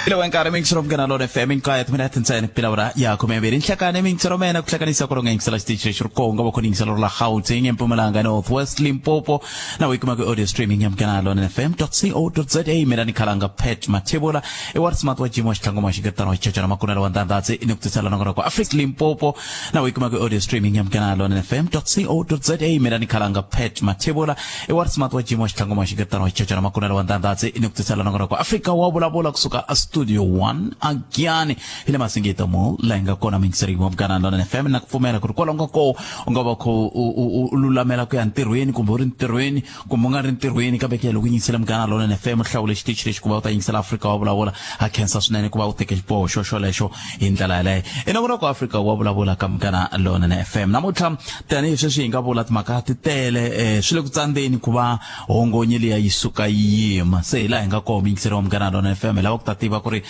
Ilo nkarhi mingisero munghana lona FM hinkwayo timinete ntsena ku pilawura ya 12 nhlekani mingisero mena ku hlanganisa ku ronga yingisela xitichi lexi ri konga va khona yingisela ro la Gauteng eMpumalanga North West Limpopo na u yi kuma ku audio streaming ya munghana lona FM co.za mina ni khalanga Pat Mathebula i wa smart wa Jimo Xitlhangu ma xingetano wa xichachana makunelo wa ndandhatsi ni ku tisela nongonoko Africa Limpopo na u yi kuma ku audio streaming ya munghana lona FM co.za mina ni khalanga Pat Mathebula i wa smart wa Jimo Xitlhangu ma xingetano wa xichachana makunelo wa ndandhatsi ni ku tisela nongonoko Africa wa vulavula kusuka a studio 1 agyani hi le Masingita Mall laha yi nga kona muyingiseri wa Munghana Lonene FM na ku pfumela ku ri kwalaho nga kona u nga va kho u lulamela ku ya ntirhweni kumbe u ri ntirhweni kumbe u nga ri ntirhweni kambe ke loko u yingisele Munghana Lonene FM u hlawule xitichi lexi ku va u ta yingisela Afrika wa vulavula ha khensa swinene ku va u teke xiboho xo xolexo hi ndlela yaleyo i nongonoko wa Afrika wa vulavula ka Munghana Lonene FM namuntlha tanihi sweswi hi nga vula timhaka ti tele swi le ku tsandzeni ku va hongonyi liya yi suka yi yima se hi laha hi nga kona muyingiseri wa Munghana Lonene FM hi lava ku ta tiva ku ri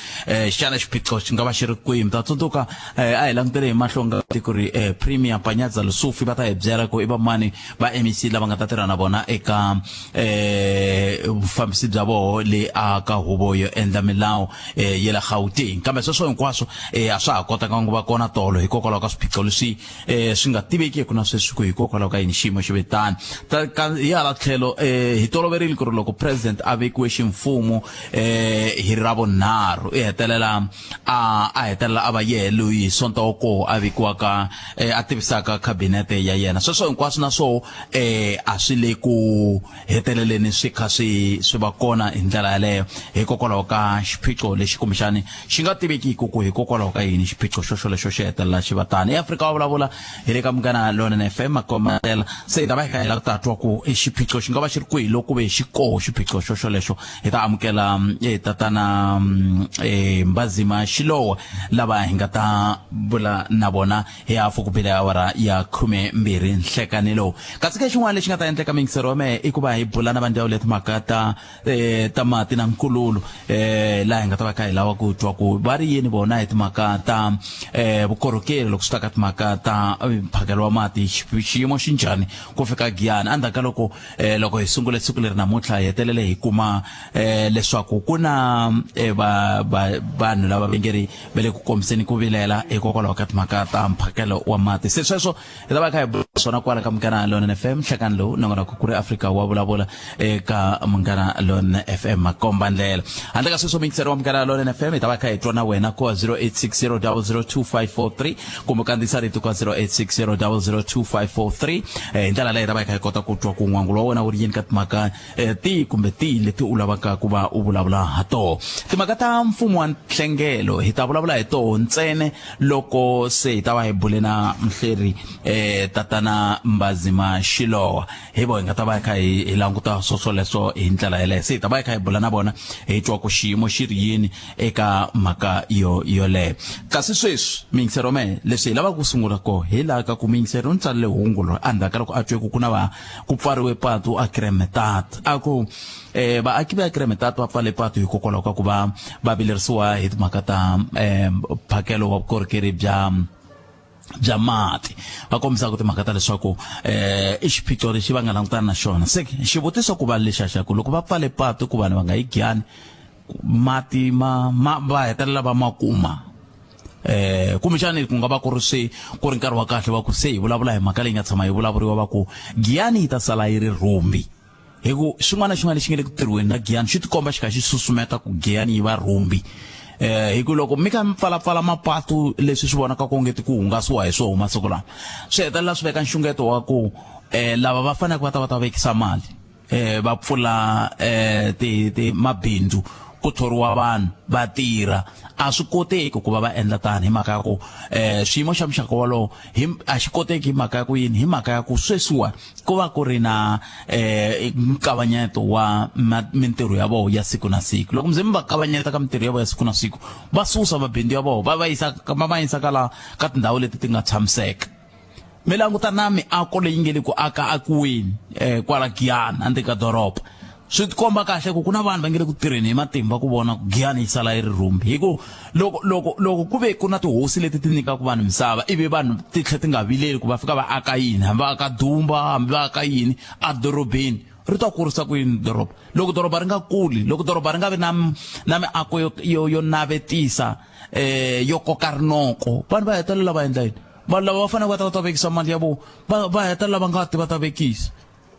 xana xiphiqo xi nga va xi ri kwihi mi ta tsundzuka a hi langutele hi mahlo ngati ku ri premier Panyaza Lesufi va ta hi byela ku i vamani va MEC lava nga ta tirha na vona eka vufambisi bya voho le a ka huvo yo endla milawu ya le Gauteng kambe sweswo hinkwaswo a swa ha kotanga ku va kona tolo hikokwalaho ka swiphiqo leswi swi nga tivekiki na sweswi ku hikokwalaho ka yini xiyimo xi ve tani ta ka hi hala tlhelo hi toloverile ku ri loko president a vekiwe ximfumo hi ravunharhu i hetelela a a hetelela a va yehe loyi hi sonto wa koho a vekiwaka a tivisaka khabinete ya yena sweswo hinkwaswo na swoho a swi le ku heteleleni swi kha swi swi va kona hi ndlela yaleyo hikokwalaho ka xiphiqo lexi kumbexani xi nga tivekiki ku hikokwalaho ka yini xiphiqo xo xolexo xi hetelela xi va tani eAfrika wa vulavula hi le ka Munghana Lonene FM makomatela se hi ta va hi kha hi lava ku ta twa ku xiphiqo xi nga va xi ri kwihi loko ku ve xi koho xiphiqo xo xolexo hi ta amukela tatana Mbazima Xilowa lava hi nga ta bula na vona hi hafu ku bile awara ya 12 nhlekani lowu kasi ka xin'wana lexi nga ta endleka miyingisero wa mehe i ku va hi bula na vandyawulo ya timhaka ta ta mati na nkululo laha hi nga ta va kha hi lava ku twa ku va ri yini vona hi timhaka ta vukorhokeri loko swi ta ka timhaka ta mphakelo wa mati xiyimo xi njhani ku fika Giyani endzhaku ka loko loko hi sungule siku leri namuntlha hi hetelele hi kuma leswaku ku na va vanhu lava va nge ri va le ku kombiseni ku vilela hikokwalaho ka timhaka ta mphakelo wa mati se sweswo hi ta va kha hi bula swona kwala ka Munghana Lonene FM nhlekani lowu nongonoko ku ri Afrika wa vulavula eka Munghana Lonene FM makomba ndlela handle ka sweswo muyingiseri wa Munghana Lonene FM hi ta va kha hi twa na wena ku 0860002543 kumbe kandziyisa rito ka 0860002543 hi ndlela leyi hi ta va hi kha hi kota ku twa ku n'wangulo wa wena wu ri yini ka timhaka tihi kumbe tihi leti u lavaka ku va u vulavula ha toho timhaka ta mfumo wa nhlengelo hi ta vulavula hi toho ntsene loko se hi ta va hi bule na muhleri tatana Mbazima Xilowa hi vo hi nga ta va hi kha hi languta swoswoleswo hi ndlela yeleyo se hi ta va hi kha hi bula na vona hi twa ku xiyimo xi ri yini eka mhaka yo yoleyo kasi sweswi miyingiseri wa mehe leswi hi lavaka ku sungula koho hi laha ka ku miyingiseri u ni tsalele hungu loyi endzhaku ka loko a twe ku ku na va ku pfariwe patu a Kremetat a ku vaaki va Kremetat va pfale patu hikokwalaho ka ku va va vilerisiwa hi timhaka ta mphakelo wa vukorhokeri bya bya mati va kombisaka timhaka ta leswaku i xiphiqo lexi va nga langutana na xona se xivutiso ku va lexa xa ku loko va pfale patu ku vanhu va nga yi Giyani mati ma ma va hetelela va ma kuma kumbexani ku nga va ku ri swi ku ri nkarhi wa kahle wa ku se hi vulavula hi mhaka leyi nga tshama yi vulavuriwa va ku Giyani yi ta sala yi ri rhumbi hi ku xin'wana na xin'wana lexi nga le ku tirhiweni na Giyani xi tikomba xi kha xi susumeta ku Giyani yi va rhumbi hi ku loko mi kha mi pfalapfala mapatu leswi swi vonaka ku ongeti ku hungasiwa hi swoho masiku lama swi hetelela swi veka nxungeto wa ku lava va faneleke va ta va ta vekisa mali va pfula ti ti mabindzu ku thoriwa vanhu va tirha a swi koteki ku va va endla tani hi mhaka ya ku xiyimo xa muxaka wolowo hi a xi koteki hi mhaka ya ku yini hi mhaka ya ku sweswiwa ku va ku ri na nkavanyeto wa mintirho ya vona ya siku na siku loko mi ze mi va kavanyeta ka mintirho ya vona ya siku na siku va susa mabindzu ya vona va va yisa va va yisa ka la ka tindhawu leti ti nga tshamiseka mi languta na miako leyi nge le ku aka akiweni kwala Giyani endzeni ka doroba. Swi tikomba kahle ku ku na vanhu va nge le ku tirheni hi matimba ku vona ku Giyani yi sala yi ri rhumbi. Hi ku loko loko loko ku ve ku na tihosi leti ti nyikaka vanhu misava ivi vanhu ti tlhe ti nga vileli ku va fika va aka yini, hambi va aka dumba, hambi va aka yini edorobeni, ri ta kurisa ku yini doroba? Loko doroba ri nga kuli, loko doroba ri nga vi na na miako yo yo yo navetisa yo koka rinoko, vanhu va hetelela va endla yini? Vanhu lava va fanele va ta va ta vekisa mali ya vona, va va hetelela va nga ti va ta vekisa.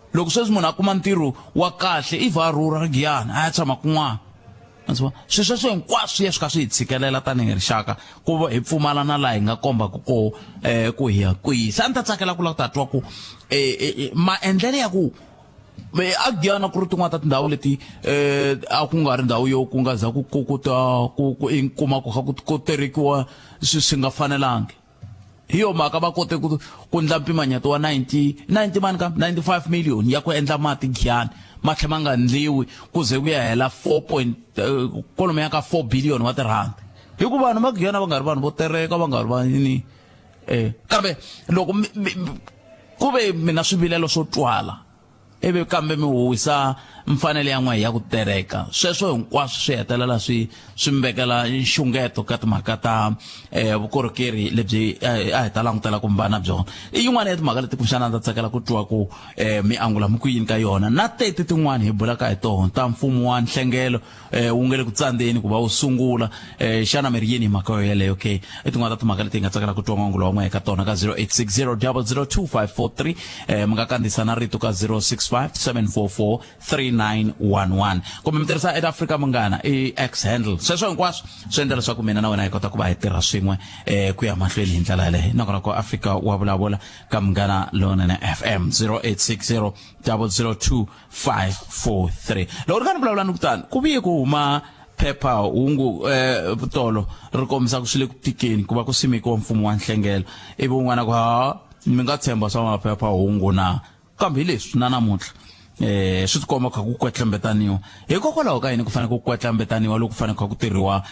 Loko sweswi munhu a kuma ntirho wa kahle ivi a rhurha Giyani a ya tshama kun'wana, ma swi vona? Swilo sweswo hinkwaswo swi ya swi kha swi hi tshikelela tanihi rixaka ku va hi pfumala na laha hi nga kombaka koho ku hi ya kwihi. Se a ni ta tsakela ku lava ku ta twa ku maendlelo ya ku a Giyani ku ri tin'wana ta tindhawu leti a ku nga ri ndhawu yo ku nga za ku ku ku ta ku ku i kuma ku kha ku ku terekiwa swi swi nga fanelangi. Hi yo mhaka va kote ku ku ndla mpimanyeto wa 90 90 mani ka 95 million ya ku endla mati Giyani ma tlhe ma nga ndliwi ku ze ku ya hela 4 point kwalomu ya ka 4 billion wa tirhandi. Hi ku vanhu va Giyani va nga ri vanhu vo tereka va nga ri va yini kambe loko ku ve mi na swivilelo swo twala ivi kambe mi huwisa mfanelo ya n'we ya ku tereka, sweswo hinkwaswo swi hetelela swi swi mi vekela nxungeto ka timhaka ta vukorhokeri lebyi a hi ta langutela ku mi va na byona. I yin'wana ya timhaka leti kumbexana a ndzi ta tsakela ku twa ku mi angula mi ku yini ka yona, na teti tin'wana hi bulaka hi tona ta mfumo wa nhlengelo wu nge le ku tsandzeni ku va wu sungula. Xana mi ri yini hi mhaka yo yeleyo ke? I tin'wana ta timhaka leti hi nga tsakela ku twa n'wangulo wa n'we eka tona ka 0860 002543. Mi nga kandziyisa na rito ka 065 744 3911 kumbe mi tirhisa at Africa Munghana i X handle. Sweswo hinkwaswo swi endla leswaku mina na wena hi kota ku va hi tirha swin'we ku ya mahlweni hi ndlela yaleyo. Nakona ku Afrika wa vulavula ka Munghana Lonene FM 0860 002 543. Loko ri kha ni vulavula ni kutani ku vuye ku huma phepha hungu tolo ri kombisa ku swi le ku tikeni ku va ku simekiwa mfumo wa nhlengelo, ivi un'wana ku ha mi nga tshemba swa maphepha hungu na, kambe hi leswi na namuntlha swi tikomba kha ku kwetlembetaniwa. Hikokwalaho ka yini ku fanele ku kwetlembetaniwa loko ku fanele kha ku tirhiwa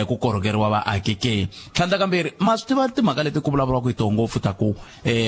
ku korhokeriwa vaaki ke? Tlhandlakambirhi, ma swi tiva timhaka leti ku vulavuriwaka hi toho ngopfu ta ku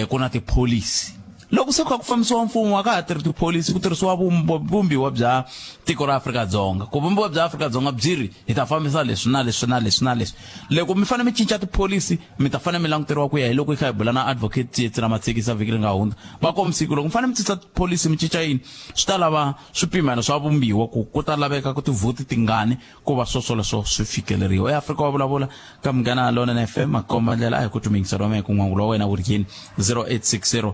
ku na tipholisi. Loko se ku kha ku fambisiwa mfumo a ka ha tirhi tipholisi, ku tirhisiwa vumbiwa bya tiko ra Afrika-Dzonga. Ku vumbiwa bya Afrika-Dzonga byi ri hi ta fambisa leswi na leswi na leswi na leswi. Loko mi fanele mi cinca tipholisi mi ta fanele mi languteriwa ku ya hi loko hi kha hi bula na Advocate Tsietsi Ramatsekisa vhiki leri nga hundza. Va kombise ku loko mi fanele mi cinca tipholisi mi cinca yini swi ta lava swipimelo swa vumbiwa ku ku ta laveka ku tivhoti tingani ku va swoswoleswo swi fikeleriwa. EAfrika wa vulavula ka Munghana Lonene FM, makomba ndlela a hi ku tumingisa wa mehe ku n'wangulo wa wena wu ri yini 0860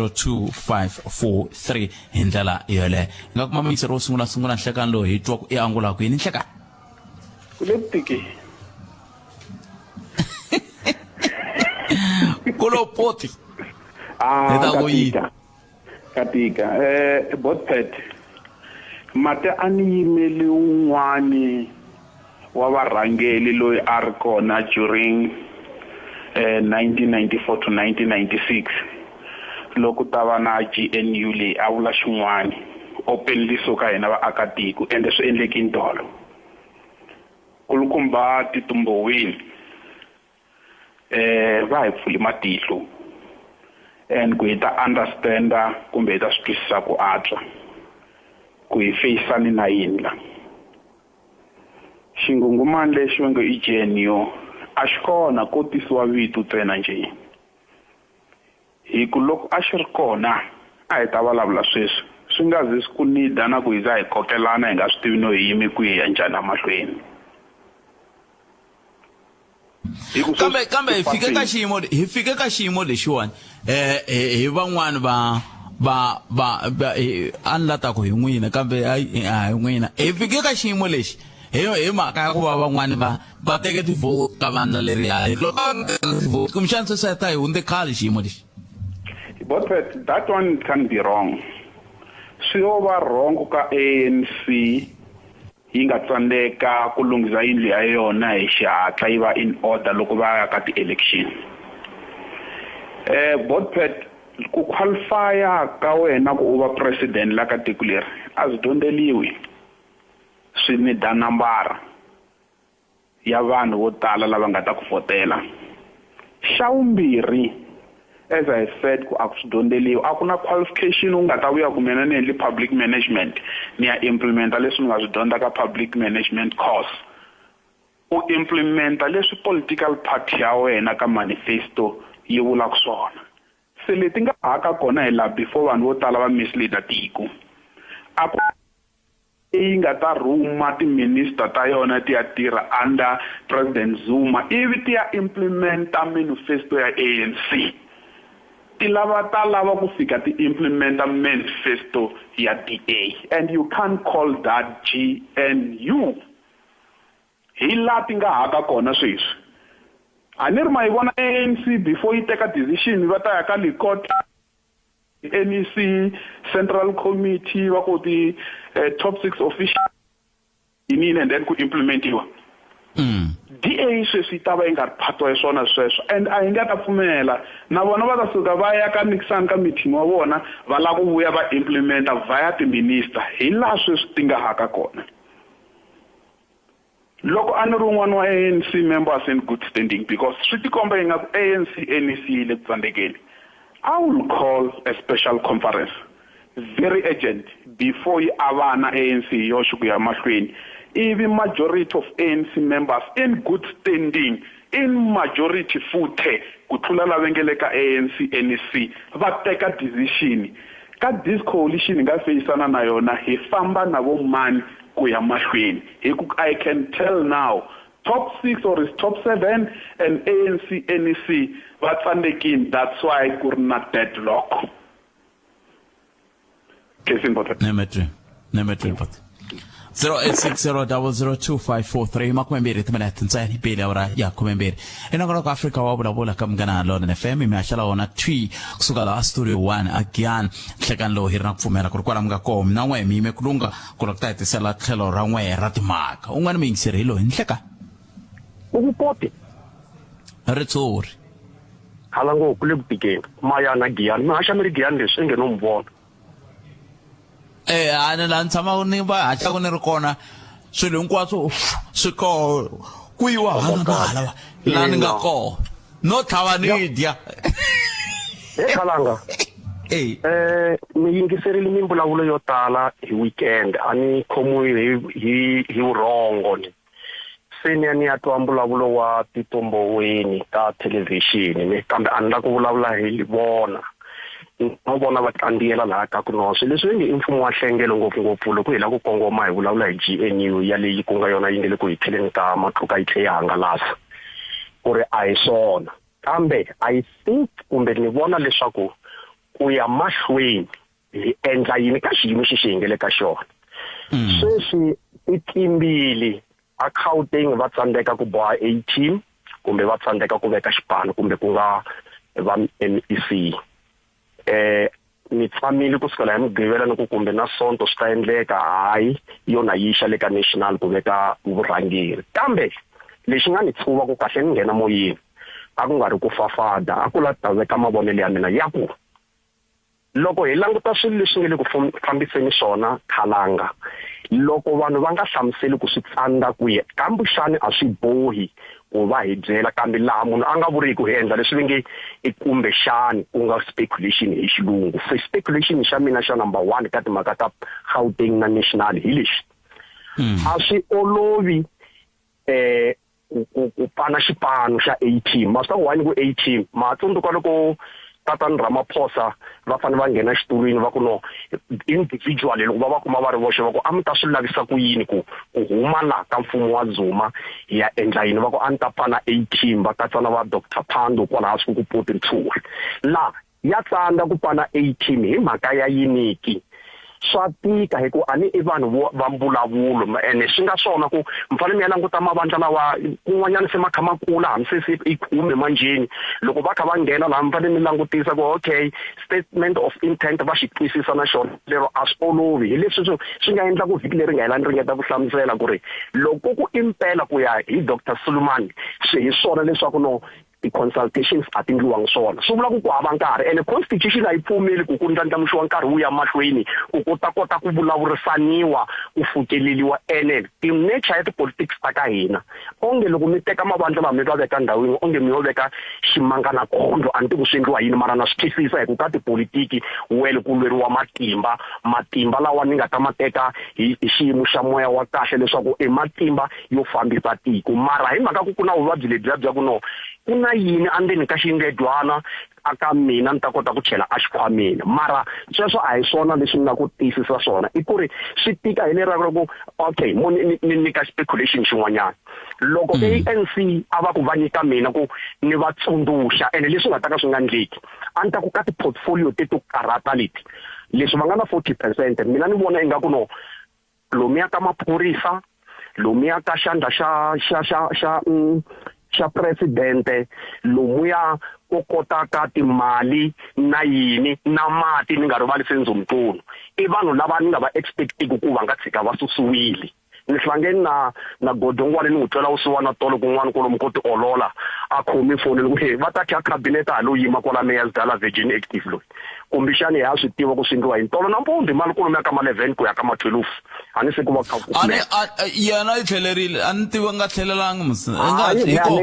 002543 hi ndlela yoleyo. Hi nga kuma muyingiseri wo sungula sungula nhlekani lowu hi twa ku i angula ku yini nhlekani. Ku le ku Ku lo poti. Ah, Hi ta ku yini? Ka tika. Botpet, mati a ni yimeli wun'wani wa varhangeli loyi a ri kona during 1994 to 1996 loko ta va na GNU leyi a vula xin'wani openly so ka hina vaakatiko ende swi endlekini tolo. Kulukumba Tito Mboweni va hi pfuli matihlo and ku hi ta understanda kumbe hi ta swi twisisa ku antswa ku hi feyisani na yini la. Xinghunghumani lexi va nge i GNU a xi kona ko tisiwa vito ntsena njhe. Hi ku loko a xi ri kona a hi ta vulavula sweswi swi nga zi swi ku nida na ku hi za hi kokelana hi nga swi tivi no hi yime kwihi ya njhani emahlweni. Kambe kambe hi fike ka xiyimo hi fike ka xiyimo lexiwani hi van'wani va va va a ni la ta ku hi n'wina kambe a hi n'wina hi fike ka xiyimo lexi hi hi mhaka ya ku va van'wani va va teke tivhoti ka vandla leriya loko tivhoti kumbexana se swi ta hi hundze khale xiyimo lexi. But that one can be wrong. Swi yo va wrong ka ANC yi nga tsandzeka ku lunghisa yindlu ya yona hi xihatla yi va in order loko va ya ka ti-election. Botpet, ku qualify-a ka wena ku u va president la ka tiko leri a swi dyondzeliwi, swi nida nambara ya vanhu vo tala lava nga ta ku vhotela. Xa vumbirhi, As I said, ku a ku swi dyondzeliwi, a ku na qualification u nga ta vuya ku mina ni endli public management, ni ya implementa leswi ni nga swi dyondza ka public management course. U implementa leswi political party ya wena ka manifesto yi vulaka swona. Se leti nga haka kona hi laha before vanhu vo tala va mislead tiko. A ku yi nga ta rhuma ti-minister ta yona ti ya tirha under President Zuma ivi ti ya implementa manifesto ya ANC. Ti lava ta lava ku fika ti implementa manifesto ya DA, and you can't call that GNU. Hi laha ti nga haka kona sweswi. A ni ri ma yi vona ANC before yi teka decision va ta ya ka Lekota, NEC, Central Committee, va ku ti top 6 official yini, and then ku implementiwa. DA sweswi yi ta va yi nga ri phatwa hi swona sweswo, and a yi nga ta pfumela. Na vona va ta suka va ya ka Nixon ka meeting wa vona, va lava ku vuya va implementa via ti-minister. Hi laha sweswi ti nga haka kona. Loko a ni ri un'wana wa ANC members in good standing, because swi tikomba ingaku ANC NEC yi le ku tsandzekeni, I will call a special conference very urgent before yi avana ANC hi yoxe ku ya mahlweni, ivi majority of ANC members in good standing, in majority futhe ku tlula lava nge le ka ANC NEC, va teka decision ka this coalition hi nga feyisana na yona, hi famba na vo mani ku ya mahlweni. Hi ku I can tell now top 6 or is top 7 and ANC NEC va tsandzekini, that's why ku ri na deadlock. Nemetri but 0860002543 22 timinete ntsena pele awara ya 12. I nongonoko Afrika wa vulavula ka Munghana Lonene FM, mi haxela wona twi kusuka laha studio 1 again. Nhlekani lowu hi ri na ku pfumela ku ri kwala mi nga kona mina n'we mi yime ku lungha ku lava ku ta hetisela tlhelo ra n'we ra timhaka. Un'wana muyingiseri hi loyi nhleka. U ku koti. Ritshuri. Hala ngopfu le ku tikeni. Mayana Giyani, mi haxa mi ri Giyani leswi inge no mi vona. A ni laha ni tshama ni va haxaku ni ri kona, swilo hinkwaswo swi koho, ku yiwa hala na hala laha ni nga kona, no tlhava ni dya. He Khalanga. Ni yingiserile mimbulavulo yo tala hi weekend, a ni khomiwi hi vurhongo ni. Se ni ya ni ya twa mbulavulo wa Tito Mboweni ka thelevhixini ni, kambe a ni la ku vulavula hi vona. No vona va kandziyela laha ka ku no swilo leswi nge i mfumo wa nhlengelo, ngopfungopfu loko hi lava ku kongoma hi vulavula hi GNU ya leyi ku nga yona yi nge le ku hi pheleni ka matluka yi tlhe yi hangalasa, ku ri a hi swona. Kambe I think kumbe ni vona leswaku ku ya mahlweni hi endla yini ka xiyimo xi xi hi nge le ka xona. Sweswi ti tlimbile a Gauteng, va tsandzeka ku boha A team kumbe va tsandzeka ku veka xipano kumbe ku nga va MEC. Ni tshamile kusukela hi Mugqivela ni ku kumbe na Sonto swi ta endleka, hayi yona yi xa le ka national ku veka vurhangeri. Kambe lexi nga ni tsuva ku kahle ni nghena moyeni a ku nga ri ku fafada, a ku la ta veka mavonelo ya mina ya ku loko hi languta swilo leswi nge le ku fambiseni swona Khalanga, loko vanhu va nga hlamuseli ku swi tsandza ku ye kambe xana a swi bohi ku va hi byela, kambe laha munhu a nga vuriki hi endla leswi va nge i kumbe xani, ku nga speculation hi xilungu. Se speculation xa mina xa number 1 ka timhaka ta Gauteng na national hi lexi. A swi olovi ku pana xipano xa A team. Ma swi tiva ku why ku A team? Ma tsundzuka loko Tatana Ramaphosa va fanele va nghena xitulwini va ku no individually, loko va va kuma va ri voxe va ku a mi ta swi lavisa ku yini ku huma la ka mfumo wa Zuma hi ya endla yini, va ku a ni ta pana A team, va katsa na va Doctor Pandor kwalaha swi ku poti ntshuri. La ya tsandza ku pana A team hi mhaka ya yiniki. Swa tika hi ku a ni i vanhu vo va mbulavulo, ene swi nga swona ku mi fanele mi ya languta mavandla lawa kun'wanyana se ma kha ma kula, hambi se se i khume manjheni. Loko va kha va nghena laha mi fanele mi langutisa ku okay, statement of intent va xi twisisa na xona, lero a swi olovi. Hi leswi swi nga endla ku vhiki leri nga hela ni ringeta ku hlamusela ku ri loko ku impela ku ya hi Doctor Sulumani swi hi swona leswaku no ti-consultations a ti ndliwangi swona, swi vula ku ku hava nkarhi, ene constitution a yi pfumeli ku ku ndlandlamuxiwa nkarhi wu ya mahlweni ku ku ta kota ku vulavurisaniwa ku fukeleliwa ene ti-nature ya ti-politics ta ka hina onge loko mi teka mavandla lama mi va veka ndhawu yin'we onge mi yo veka ximangana kondlo a ni tivi ku swi endliwa yini mara na swi twisisa hi ku ka tipolitiki well ku lweriwa matimba matimba lawa ni nga ta ma teka hi hi xiyimo xa moya wa kahle leswaku i matimba yo fambisa tiko mara hi mhaka ku ku na vuvabyi lebyiya bya ku no ku na yini endzeni ka xindledyana a ka mina ni ta kota ku chela exikhwameni mara sweswo a hi swona leswi ni nga ku tiyisisa swona i ku ri swi tika hi lera ku okay mo ni ni nyika speculation xin'wanyana loko ANC a va ku va nyika mina ku ni va tsundzuxa ene leswi nga ta ka swi nga ndleki a ni ta ku ka ti-portfolio te to karhata leti leswi va nga na 40 percent mina ni vona ingaku no lomuya ka maphorisa lomuya ka xandla xa xa xa xa xa presidente lomuya ko kota ka timali na yini na mati ni nga rivali Senzo Mchunu i vanhu lava ni nga va expect-iku ku va nga tshika va susiwile ni hlangene na na Godongwane ni n'wi twela vusiwana tolo kun'wana kwalomu ko tiolola a khomi foni ni ku he va ta kha cabinet ha lo yima kwala Mayor's Gala Virgin Active loyi kumbexani ha swi tiva ku swi endliwa yini tolo nampundzu hi mali kwalomuya ka ma 11 ku ya ka ma 12 a ni se ku va kha ku A ni a yena yi tlhelerile a ni tivi nga tlhelelangi mus i nga Hayi, hi ko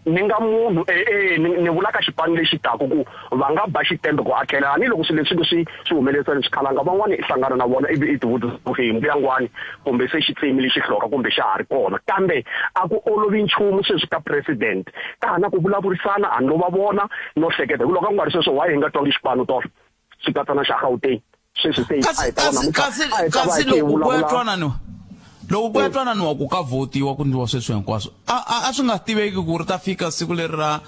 ni nga munhu e e ni vula ka xipano lexi taku ku va nga ba xitembe ku a tlhela ni loko swilo leswi swi swi humelerisa leswi khalanga van'wani i hlangana na vona ivi i tivutisa ku he mbuyangwani kumbe se xi tsemile xihloka kumbe xa ha ri kona kambe a ku olovi nchumu sweswi ka president ka ha na ku vulavurisana a no va vona no hleketa hi ku loko a ku nga ri sweswo why hi nga twangi xipano tolo swi katsa na xa Gauteng sweswi se a hi ta va namuntlha a hi ta va kasi hi khe hi loko ku ya vulavula twananiwa loko ku ya twananiwa ku ka vhotiwa ku ndliwa sweswo hinkwaswo a a a swi nga tiveki ku ri ta fika siku leri ra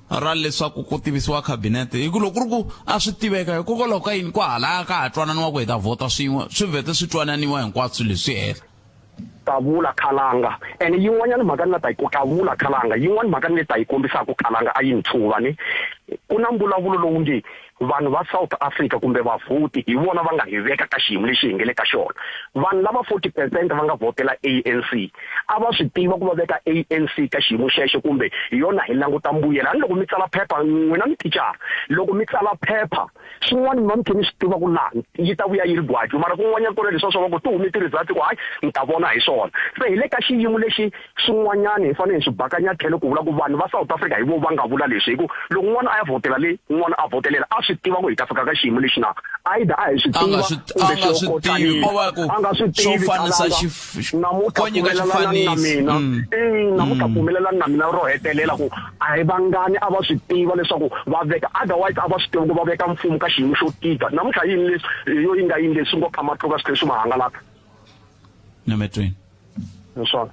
ra leswaku ku tivisiwa khabinete hi ku loko ku ri ku a swi tiveka hikokwalaho ka yini kwahalaya ka ha twananiwa ku hi ta vhota swin'we swi vhete swi twananiwa hinkwaswo swilo leswi hela kavula khalanga ene yin'wanyana mhaka ni nga ta yi kavula khalanga yin'wana mhaka ni le ta yi kombisaka khalanga a yi ni tshuva ni ku na mbulavulo lowu nge vanhu va South Africa kumbe vavhoti hi vona va nga hi veka ka xiyimo lexi hi nge le ka xona vanhu lava 40 percent va nga vhotela ANC a va swi tiva ku va veka ANC ka xiyimo xexo kumbe hi yona hi languta mbuyelo hani loko mi tsala phepha n'wina mi thicara loko mi tsala phepha swin'wana mi va mi khe mi swi tiva ku laha yi ta vuya yi ri gwaju mara kun'wanyana kona leswiya swa va ku ti hume ti-results ku hayi mi ta vona hi swona se hi le ka xiyimo lexi swin'wanyana hi fanele hi swi bakanya tlhelo ku vula ku vanhu va South Africa hi vo va nga vula leswi hi ku loko un'wana a ya vhotela le un'wana a vhotelela a swi tiva ku hi ta fika ka xiyimo lexi na either a hi swi a nga tiva swi a kumbe nga swi swi tivi kotlanile ko va ku a nga swi swo tivi fanisa Khalanga xif namuntlha ko nyika pfumelelanani na xifanisi mina mm. e namuntlha pfumelelani na mina ro hetelela ku a hi vangani a va swi tiva leswaku va veka otherwise a va swi tiva ku va veka mfumo ka xiyimo xo tika namuntlha yini leswi yo yi nga yini leswi ngo kha matluka swi tlhela swi ma hangalaka Nometweni hi swona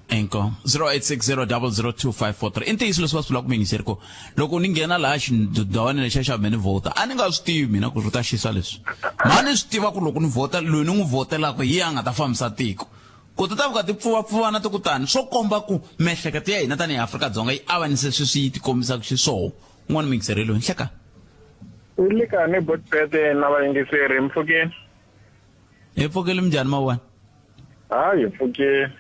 Inko 0860002543 i ntiyiso leswi va swi vulaka muyingiseri ku loko ni nghena laha xindhawanini lexiya xa me ni vhota a ni nga swi tivi mina ku ri ta xisa leswi ma ni swi tiva ku loko ni vhota loyi ni n'wi vhotelaka hi yena a nga ta fambisa tiko ku ti ta fika ti pfuvapfuvana ti kutani swo komba ku miehleketo ya hina tanihi Afrika-Dzonga yi avanyise sweswi yi tikombisaka xiswona un'wana muyingiseri loyi nhleka Nhlekani botbete na vayingiseri mpfhukeni hi pfukile minjhani mawani hayi hi pfukile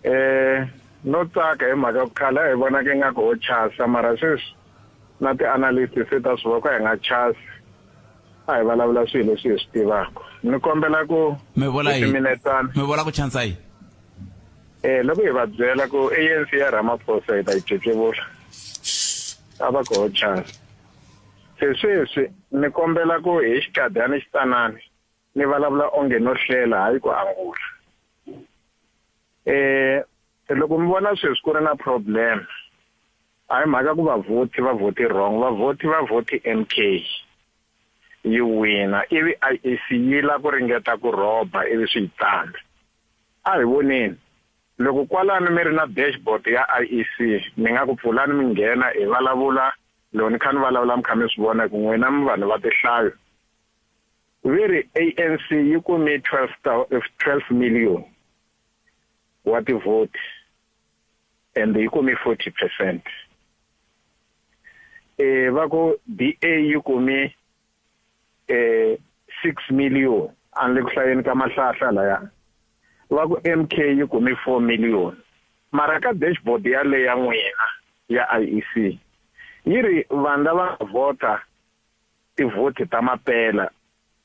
eh no tsaka hi mhaka ku khale a hi vonaka ingaku ho chasa mara sweswi na ti-analyst se ta swi vona ku hi nga chasi a hi vulavula swilo leswi hi swi tivaka ni kombela ku mi vula hi yini timinetana mi vula ku chansa yini eh loko hi va byela ku ANC ya Ramaphosa hi ta yi cecevula a va ku ho chasa Se sweswi ni kombela ku hi xikadyana xitsanani ni vulavula onge no hlela hayi ku angula. Eh loko mi vona sweswi ku ri na problem a hi mhaka ku vavhoti va vhoti wrong vavhoti va vhoti MK yi wina ivi IEC yi la ku ringeta ku rhoba ivi swi yi tsandza a hi voneni loko kwalano mi ri na dashboard ya IEC ni nga ku pfulani mi nghena hi vulavula Loko ni kha ni vulavula mi kha mi swi vona ku n'wina mi vanhu va tihlayo. Vi ri ANC yi kume 12 million wa tivhoti and yi kume 40 percent. E va ku DA yi kume 6 million a ni le ku hlayeni ka mahlahla laya. Va ku MK yi kume 4 million. Mara ka dashboard yaleyo ya n'wina ya IEC yi ri vanhu lava nga vhota tivhoti ta mapela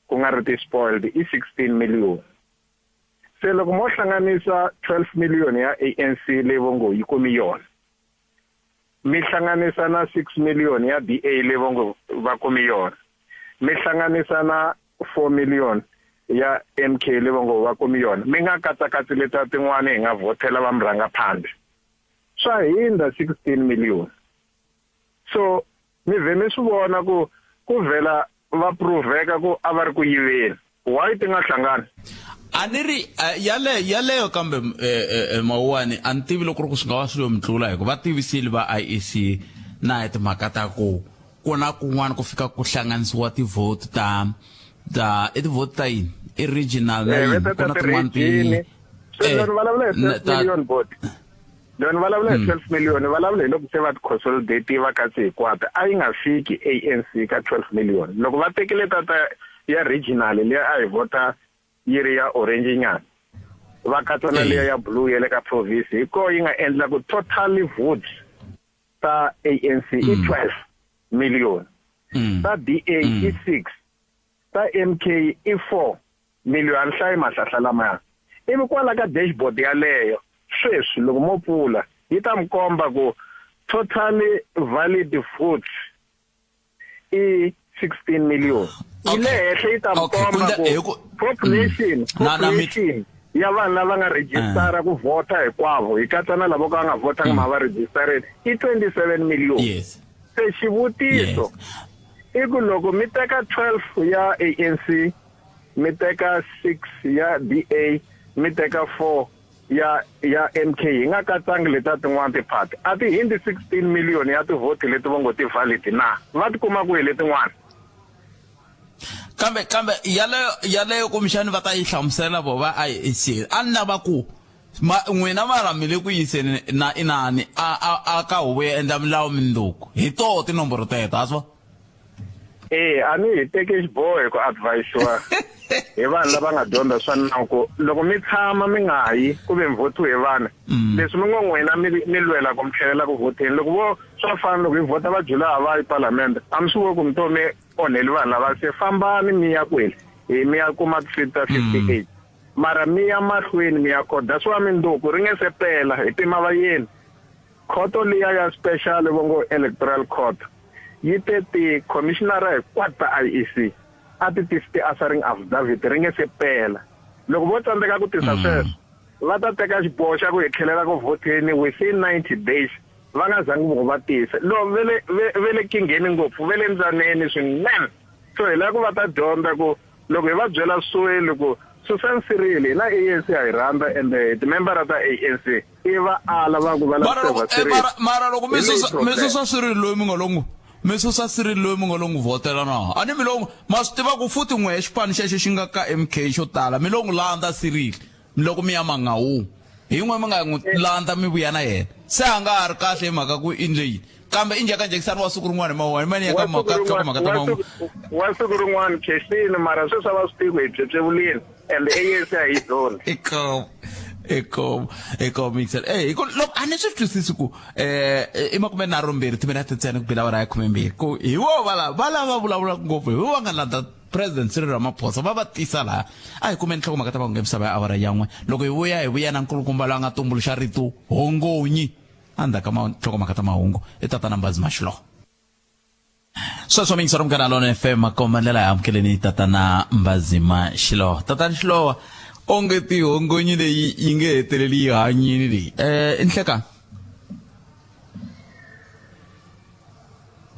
ku nga ri ti-spoiled i 16 million. Se loko mo hlanganisa 12 million ya ANC leyi vo ngo yi kumi yona, mi hlanganisa na 6 million ya DA leyi vo ngo va kumi yona, mi hlanganisa na 4 million ya MK leyi va ngo va kumi yona, mi nga katsakatsi leta tin'wana hi nga vhotela va murhangaphandle, swa hindza 16 million. So mi vhe mi swi vona ku ku vhela va proveka ku a va ri ku yiveni. Why ti nga hlangani? A ni ri yale yaleyo kambe Mawuwani a ni tivi loko ri ku swi nga va swi lo mi tlula hikuva va tivisile va IEC na hi timhaka ta ku ku na kun'wana ku fika ku hlanganisiwa ti-vote ta ta i ti-vote ta yini i regional na yini ku na tin'wana ti loko vulavula hi 12 million vote loko ni vulavula hi 12 million ni vulavula hi loko se va ti-consolidate va katse hinkwato a yi nga fiki ANC ka 12 million loko va tekile tata ya regional leyi a hi vhota yi ri ya orange nyana va katsa na leya ya blue ya le ka province hi koho yi nga endla ku totally votes ta ANC i 12 million ta DA i 6 ta MK i 4 million a ni hlayi mahlahla lamaya ivi kwala ka dashboard yaleyo sweswi loko mo pfula yi ta mi komba ku totally valid votes i 16 million yi le henhla yi ta mi komba ku population population ya vanhu lava nga rejistara ku vhota hinkwavo hi katsa na lavo ka va nga vhotanga ma va rejistarini i 27 million yes se xivutiso i ku loko mi teka 12 ya ANC mi teka 6 ya DA mi teka 4 ya ya MK hi nga katsangi leta tin'wana tiphati a ti hindi 16 million ya tivhoti leti va ngo ti valid na va ti kuma kwihi letin'wana kambe kambe yaleyo yaleyo kumbexani va ta yi hlamusela vo va IEC a ni lava ku ma n'wina mara mi le ku yiseni na inani a a a ka huvo yo endla milawu minduku hi toho tinomboro teto a swo Eh, a ni hi teke xiboho hi ku advisiwa hi vanhu lava nga dyondza swa nawu ku loko mi tshama mi nga yi ku ve mi vhotiwe hi vanhu mm. leswi mi ngo n'wina mi mi lwela ku mi tlhelela ku vhoteni loko vo swa fana loko hi vhota va jula va yi palamende a mi swi voni ku mi to mi onheli vanhu lava se fambani mi ya kwini hi mi ya kuma ti-seat ta 58 mm. mara mi ya mahlweni mi ya khoda that's why minduku ri nge se pela hi pima vayeni Khoto liya ya special vo ngo electoral court yi te ti-commissionara hinkwato ta IEC a ti tisi ti-answering affidavit ri nge se pela. Loko vo tsandzeka ku tisa mm. sweswo va ta teka xiboho xa ku hi tlhelela ku vhoteni within 90 days va nga zangi vo va tisa lo ve le ve le kingheni ngopfu ve le ndzaneni swinene so hi lava ku va ta dyondza ku Loko hi va byela sweli ku susani Cyril, hina ANC ha yi rhandza ende hi timembara ta ANC, ivi va ala va ku va lava ku Mara loko saver eh, Cyril. mara mara loko mi Hi leyi susa mi problem. susa Cyril loyi mi nga lo n'wi mi susa Cyril loyi mi nga lo n'wi vhotela na a ni mi lo n'wi ma swi tiva ku futhi n'we xipano xexo xi nga ka MK xo tala mi lo n'wi landza Cyril loko mi ya Mangaung hi n'we mi nga n'wi landza mi vuya na yena se a nga ha ri kahle hi mhaka ku i ndle yini kambe i njhekanjhekisano wa siku rin'wana hi mawani mani ya ka mhaka ka mhaka ta mahungu wa siku rin'wana khexini mara sweswi a va swi tivi ku hi byebyevuline and ANC a yi dyondzi eka eka eka mixer eh hi ku loko a ni swi twisisi ku eh i 32 timinete ntsena ku bila awara ya 12 ku hi wo va lava va lava vulavulaka ngopfu hi vo va nga landza President Cyril Ramaphosa va va tisa laha a hi kumeni nhlokomhaka ta mahungu ya misava ya awara ya n'we loko hi vuya hi vuya na nkulukumba loyi a nga tumbuluxa rito hongonyi endzhaku ka nhlokomhaka ta mahungu i tatana Mbazi Mashiloho sweswo mingisoro munghana lona fm makomba ndlela ya amukeleni tatana Mbazima Xiloho tatana Xiloho onge tihongonyi leyi yi nge heteleli yi hanyini leyi um i nhlekani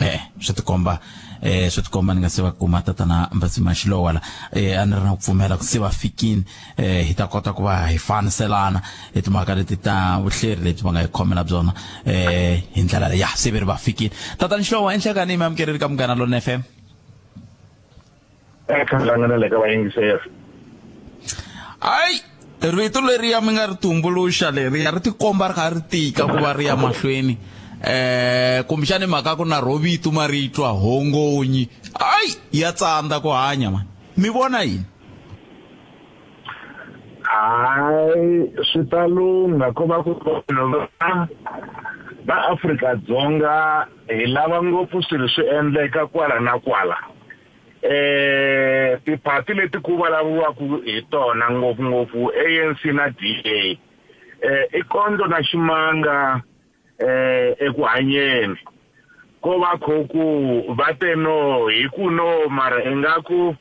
eh swi tikomba eh swi tikomba ni nga se va kuma tatana Mbazima Xilowa la eh a ni ri na ku pfumela ku se va fikini eh hi ta kota ku va hi faniselana hi timhaka leti ta vuhleri lebyi va nga hi khomela byona eh hi ndlela leyi ya se ve ri va fikini tatana Xilowa enhlekani mi amukeleli ka Munghana Lonene FM eka hlangana le ka vayingiseri hayi rito leriya mi nga ri tumbuluxa leriya ri tikomba ri kha ri tika ku va ri ya mahlweni eh kumbexani mhaka ku na ro vito ma ri twa hongonyi hayi ya tsandza ku hanya mani mi vona yini hayi swi ta lungha ko va ku vanhu va va Afrika-Dzonga hi lava ngopfu swilo swi endleka kwala na kwala eh Tiphati leti ku vulavuriwaka hi tona ngopfungopfu ANC na DA i kondlo na ximanga eku hanyeni ko va kho ku va te no hi ku no mara ingaku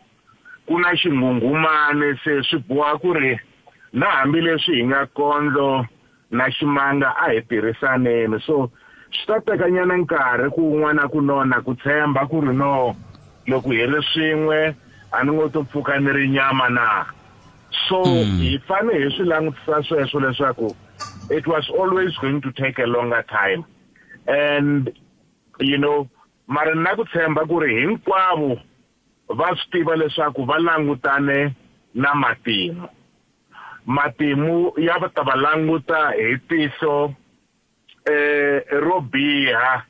ku na xinghunghumani se swi boha ku ri na hambileswi hi nga kondlo na ximanga a hi tirhisaneni so swi ta tekanyana nkarhi ku un'wana ku nona ku tshemba ku ri no loko hi ri swin'we a ni ngo to pfuka ni ri nyama na so hi fane hi swi langutisa sweswo leswaku it was always going to take a longer time and you know mara na ku tshemba ku ri hinkwavo va swi tiva leswaku va langutane na matimu matimu ya va ta va languta hi tihlo ro biha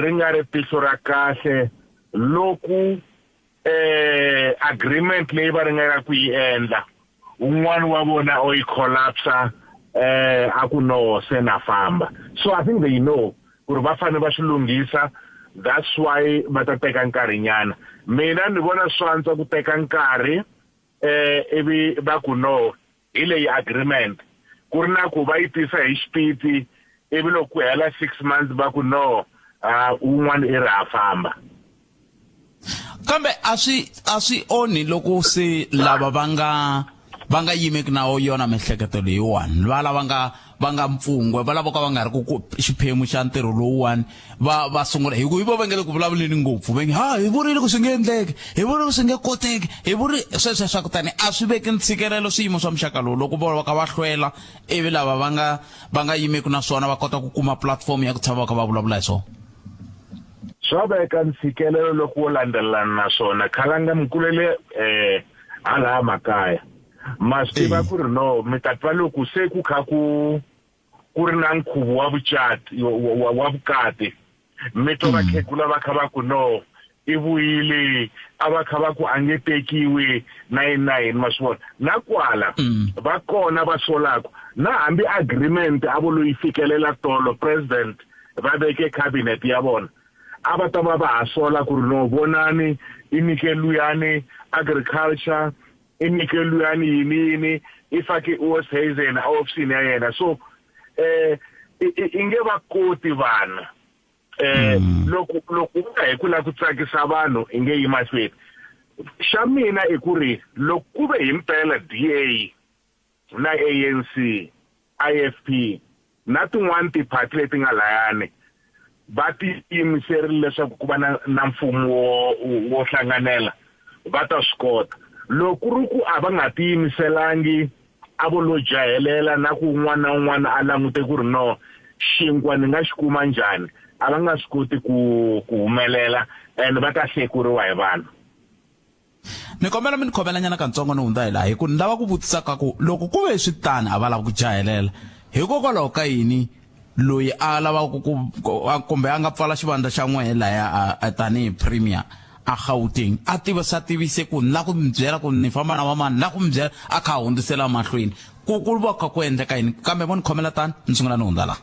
ri nga ri tihlo ra kahle loku agreement leyi va ringaka ku yi endla un'wana wa vona o yi collapse a ku no se na famba so I think they know ku ri va fanele va swi lunghisa that's why va ta teka nkarhinyana mina ni vona swi antswa ku teka nkarhi ivi va ku no hi leyi agreement ku ri na ku va yi tisa hi xipidi ivi loko ku hela 6 months va ku no un'wana i ri ha famba kambe a swi onhi loko se lava va nga yimeki na yona miehleketo leyiwani va lava va nga mpfungwe va lava ka va nga ri ku xiphemu xa ntirho lowuwani va sungula hi ku hi vo va nge le ku vulavuleni ngopfu va nge ha hi vurile ku swi nge endleki hi vurile ku swi nge koteki hi vuri sweswo swa ku tani a swi veki ntshikelelo swiyimo swa muxaka lowu loko vo va ka va hlwela ivi lava va nga yimeki na swona va kota ku kuma platform ya ku tshama va kha va vulavula hi swona swa veka ntshikelelo loko wo landzelelana na swona khalanga mikulele hala makaya ma swi tiva ku ri no mi ta twa loko se ku kha ku ri na nkhuvo wa vucati wa vukati mi twa vakhegula va kha va ku no i vuyile a va kha va ku a nge tekiwi na yini na yini ma swi vona na kwala va kona va solaka na hambi agreement a vo loyi fikelela tolo president va veke cabinet ya vona a va ta va va ha sola ku ri no vonani i nyike luyani agriculture i nyike luyani yini yini i fake Oosthuizen ofisini ya yena so i nge va koti vanhu loko u nga hi ku lava ku tsakisa vanhu i nge yi mahlweni xa mina i ku ri loko ku ve himpela DA na ANC IFP na tin'wani tiphati leti nga layani va tiyimiserile leswaku ku va na mfumo wo hlanganela va ta swi kota loko ku ri ku a va nga tiyimiselangi a vo lo jahelela na ku un'wana na un'wana a langute ku ri no xinkwa ni nga xi kuma njhani a va nga swi koti ku humelela and va ta hlekuriwa hi vanhu ni kombela mi ni khomelanyana katsongo ni hundza hi laha hi ku ni lava ku vutisa ka ku loko ku ve swi tani a va lava ku jahelela hikokwalaho ka yini loyi a lavaka ku kumbe a nga pfala xivandla xa n'wehe laya tanihi premier a Gauteng a tivisa tivise ku ni la ku mi byela ku ni famba na vamani la ku mi byela a kha a hundzisela mahlweni ku ku va kha ku endleka yini kambe vo ni khomela tani ni sungula ni hundza laha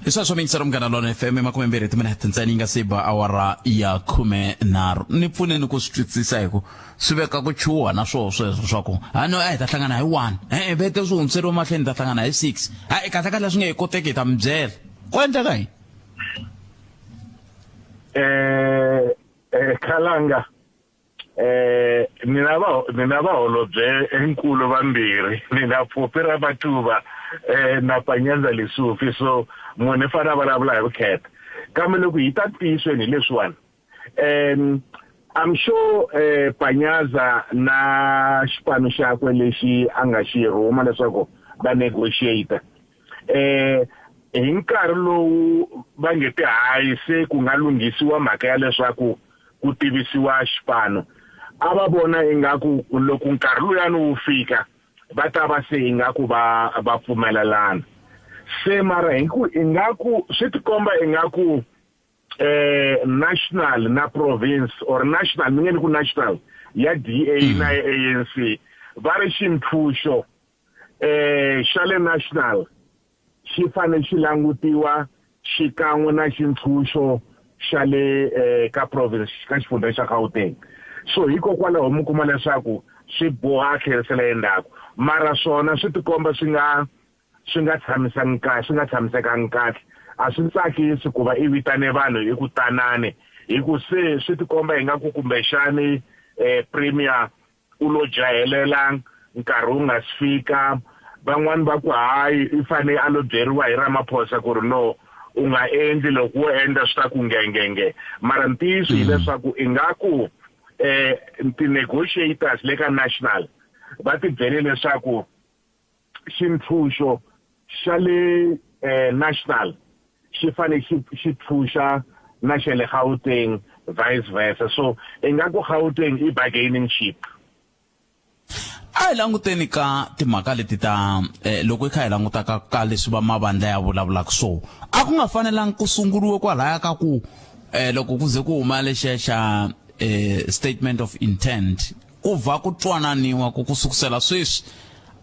hi sweswo mingisero munghana lona fm 20 timinete ntsena yi nga se ba awara ya 13 ni pfuneni ku swi twisisa hi ku swi veka ku chuha na swoho sweswo swa ku ha no a hi ta hlangana hi 1 e-e vete swi hundziseriwe mahlweni hi ta hlangana hi 6 hayi kahle kahle swi nge he koteki hi ta mi byela ku endleka yini Khalanga ni na vaholobye enkulu vambirhi ni na Phophi Ramathuba na Panyaza Lesufi so munhu i fanele a vulavula hi vukheta kambe loko hi ta tiyisweni hi leswiwani I'm sure Panyaza na xipano xakwe lexi a nga xi rhuma leswaku va negotiate hi nkarhi lowu va nge ti hayi se ku nga lunghisiwa mhaka ya leswaku ku tivisiwa xipano a va vona ingaku loko nkarhi luyani wu fika va ta va se ingaku va pfumelelana se mara hi ku ingaku swi tikomba ingaku national na province or national ni nge ni ku national ya DA na ya ANC va ri xintshunxo xa le national xi fanele xi langutiwa xikan'we na xintshunxo xa le eh, ka province ka xifundza xa Gauteng so hikokwalaho mi kuma leswaku swi boha a tlherisela endzhaku mara swona swi tikomba swi nga swi nga tshamisangi kahle swi nga tshamisekangi kahle a swi tsakisi ku va i vitane vanhu hi ku tanani hi ku se swi tikomba ingaku kumbexani eh, premier u lo jahelela nkarhi wu nga si fika van'wani va ku hayi i fane a lo byeriwa hi Ramaphosa ku ri no u nga endli loko wo endla swi ta ku ngengenge mara ntiyiso hileswaku ingaku eh ti-negotiators le ka national va ti byele leswaku xintshunxo xa le eh, national xi fane xi xi tshunxa na xa le Gauteng vice versa so ingaku Gauteng i bargaining chip a hi languteni ka timhaka leti ta eh, loko hi kha hi languta ka, ka leswi va mavandla ya vulavulaka so a ku nga fanelangi ku sunguriwe kwalaya ka ku eh, loko ku ze ku huma lexiya xa eh, statement of intent ku va ku twananiwa ku ku sukusela sweswi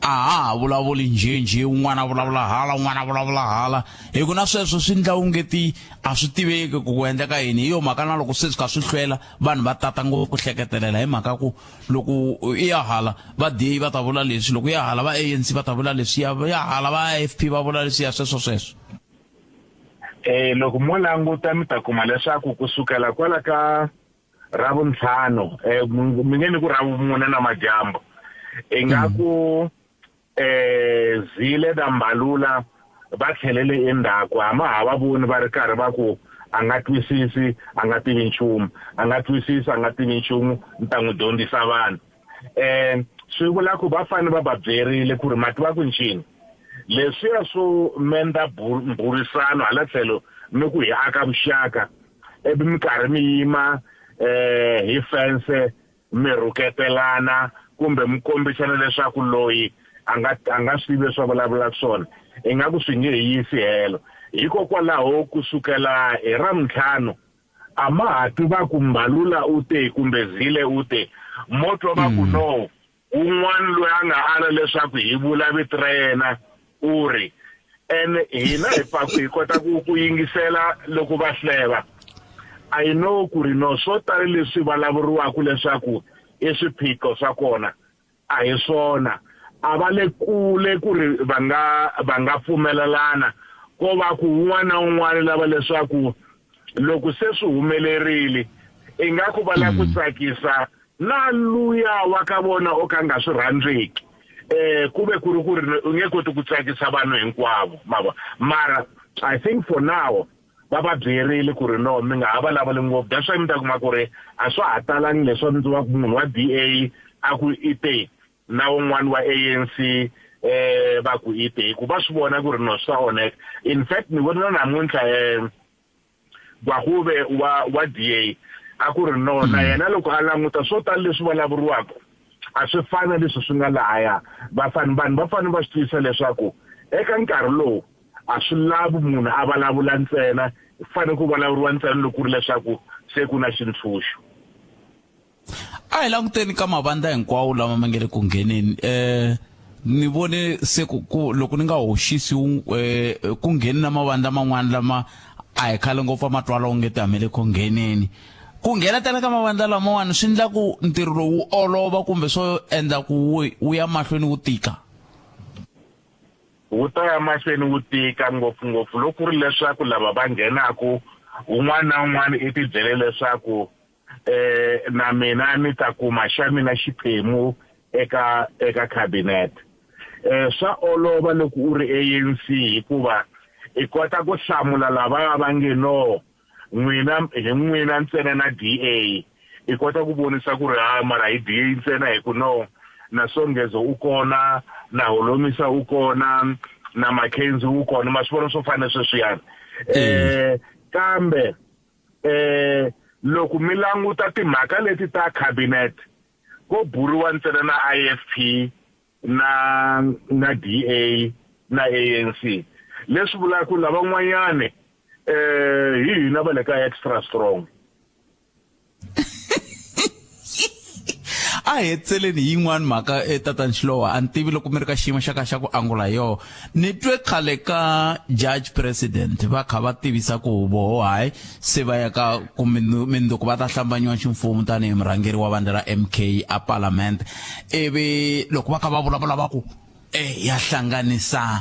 a ha ha vulavuli njhenjhe un'wana a vulavula hala un'wana a vulavula hala hi ku na sweswo swi ndla ungeti a swi tiveki ku ku endleka yini hi yo mhaka na loko se swi kha swi hlwela vanhu va tata ngopfu ku hleketelela hi mhaka ku loko i ya hala va DA va ta vula leswi loko ya hala va ANC va ta vula leswi ya ya hala va AFP va vula leswi ya sweswo sweswo eh loko mo languta mi ta kuma leswaku kusukela kwala ka ravuntlhanu eh mi nge ni ku ravumune na madyambu ingaku eh Zile na Mbalula va tlhelele endzhaku a ma ha va voni va ri karhi va ku a nga twisisi a nga tivi nchumu a nga twisisi a nga tivi nchumu ni ta n'wi dyondzisa vanhu eh swi vula ku va fanele va va byerile ku ri mati va ku ncini leswiya swo menda mbhurisano hala tlhelo ni ku hi aka vuxaka ivi mi karhi mi yima eh hi fense mi rhuketelana kumbe mi kombisana leswaku loyi a nga a nga swi tivi leswi a vulavulaka swona ingaku swi nge hi yisi helo hikokwalaho ku sukela hi Ravuntlhanu a ma ha twi va ku Mbalula u te kumbe Zille u te mo twa va ku no Un'wana loyi a nga ala leswaku hi vula vito ra yena u ri, Ene hina hi pfa hi kota ku ku yingisela loko va hleva. I know ku ri no swo tala leswi vulavuriwaka leswaku i swiphiqo swa kona a hi swona. A va le kule ku ri va nga va nga pfumelelana ko va ku un'wana na un'wana lava leswaku loko se swi humelerile ingaku va lava ku tsakisa na luya wa ka vona o ka nga swi rhandzeki eh ku ve ku ri ku ri u nge koti ku tsakisa vanhu hinkwavo ma vona mara i think for now va va byerile ku ri no mi nga ha vulavuli ngopfu that's why mi ta kuma ku ri a swa ha talangi leswa ndzi wa munhu wa D_A a ku i te na wun'wana wa A_N_C eh va ku i te hi ku va swi vona ku ri no swi ta onheka in fact ni vona na namuntlha eh Gwagube wa wa DA a ku ri no na yena loko a languta swo tala leswi vulavuriwaka a swi fani na leswi swi nga lahaya va fane vanhu va fanele va swi twisisa leswaku eka nkarhi lowu a swi lavi munhu a vulavula ntsena fanele ku vulavuriwa ntsena loko ku ri leswaku se ku na xintshunxo A hi languteni ka mavandla hinkwawo lama ma nge le ku ngheneni eh ni vone se ku, ku loko ni nga hoxisi eh, ku ngheni na mavandla man'wana lama a hi khale ngopfu a ma twala onge ti hamele ku ngheneni ku nghenetela ka mavandla lamawani swi endla ku ntirho lowu wu olova kumbe swo endla ku wu wu ya mahlweni wu tika wu ta ya mahlweni wu tika ngopfungopfu loko ku ri leswaku lava va nghenaku un'wana na un'wana i tibyele leswaku eh na mina ni ta kuma xa mina xiphemu eka eka cabinet eh swa olova loko u ri ANC hikuva i kota ku hlamula lava va nge no n'wina hi n'wina ntsena na DA i kota ku vonisa ku ri ha mara hi DA ntsena hi ku no na Songezo u kona na Holomisa u kona na Mackenzie u kona ma swi vona swo fana sweswiyani eh kambe eh loko mi languta timhaka leti ta cabinet ko buriwa ntsena na IFP na na DA na ANC leswi vulaka ku lavan'wanyani eh hi hina va le ka extra strong a A hi hetseleni hi yin'wani mhaka e tatani Xilowa, a ni tivi loko mi ri ka xiyimo xa ka xa ku angula yoho. Ni twe khale ka judge president va kha va tivisa ku voho hayi se va ya ka ku mindzuku va ta hlambanyiwa ximfumo tanihi murhangeri wa vandla ra MK a parliament. Ivi loko va kha va vulavula va ku e ya hlanganisa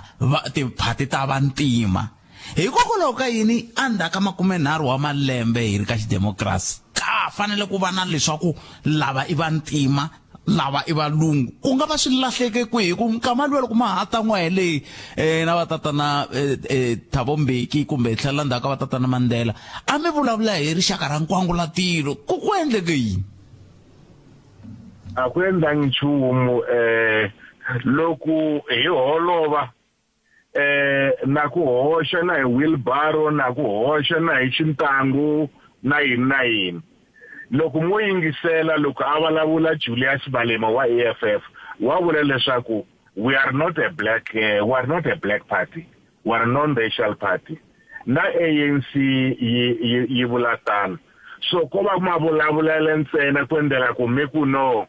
tiphati ta vantima. Hikokwalaho ka yini endzhaku ka makumenharhu wa malembe hi ri ka xidemokirasi ka ha fanele ku va na leswaku lava i vantima lava i valungu ku nga va swi lahleke kwihi ku nkama luwa loko ma ha ta n'wa hi leyi um na vatatana um Thabo Mbeki kumbe hi tlhelela ndzhaku ka vatatana Mandela a mi vulavula hi rixaka ra nkwangulatilo ku ku endleke yini a ku endlangi nchumu um loko hi holova eh na ku hoxa na hi wheelbarrow na ku hoxa na hi xintangu na yini na yini loko mo yingisela loko a vulavula Julius Malema wa EFF wa vula leswaku we are not a black uh, we are not a black party we are non-racial party na ANC yi yi yi vula tano so ko va mavulavulele ntsena ku endlela ku mi ku no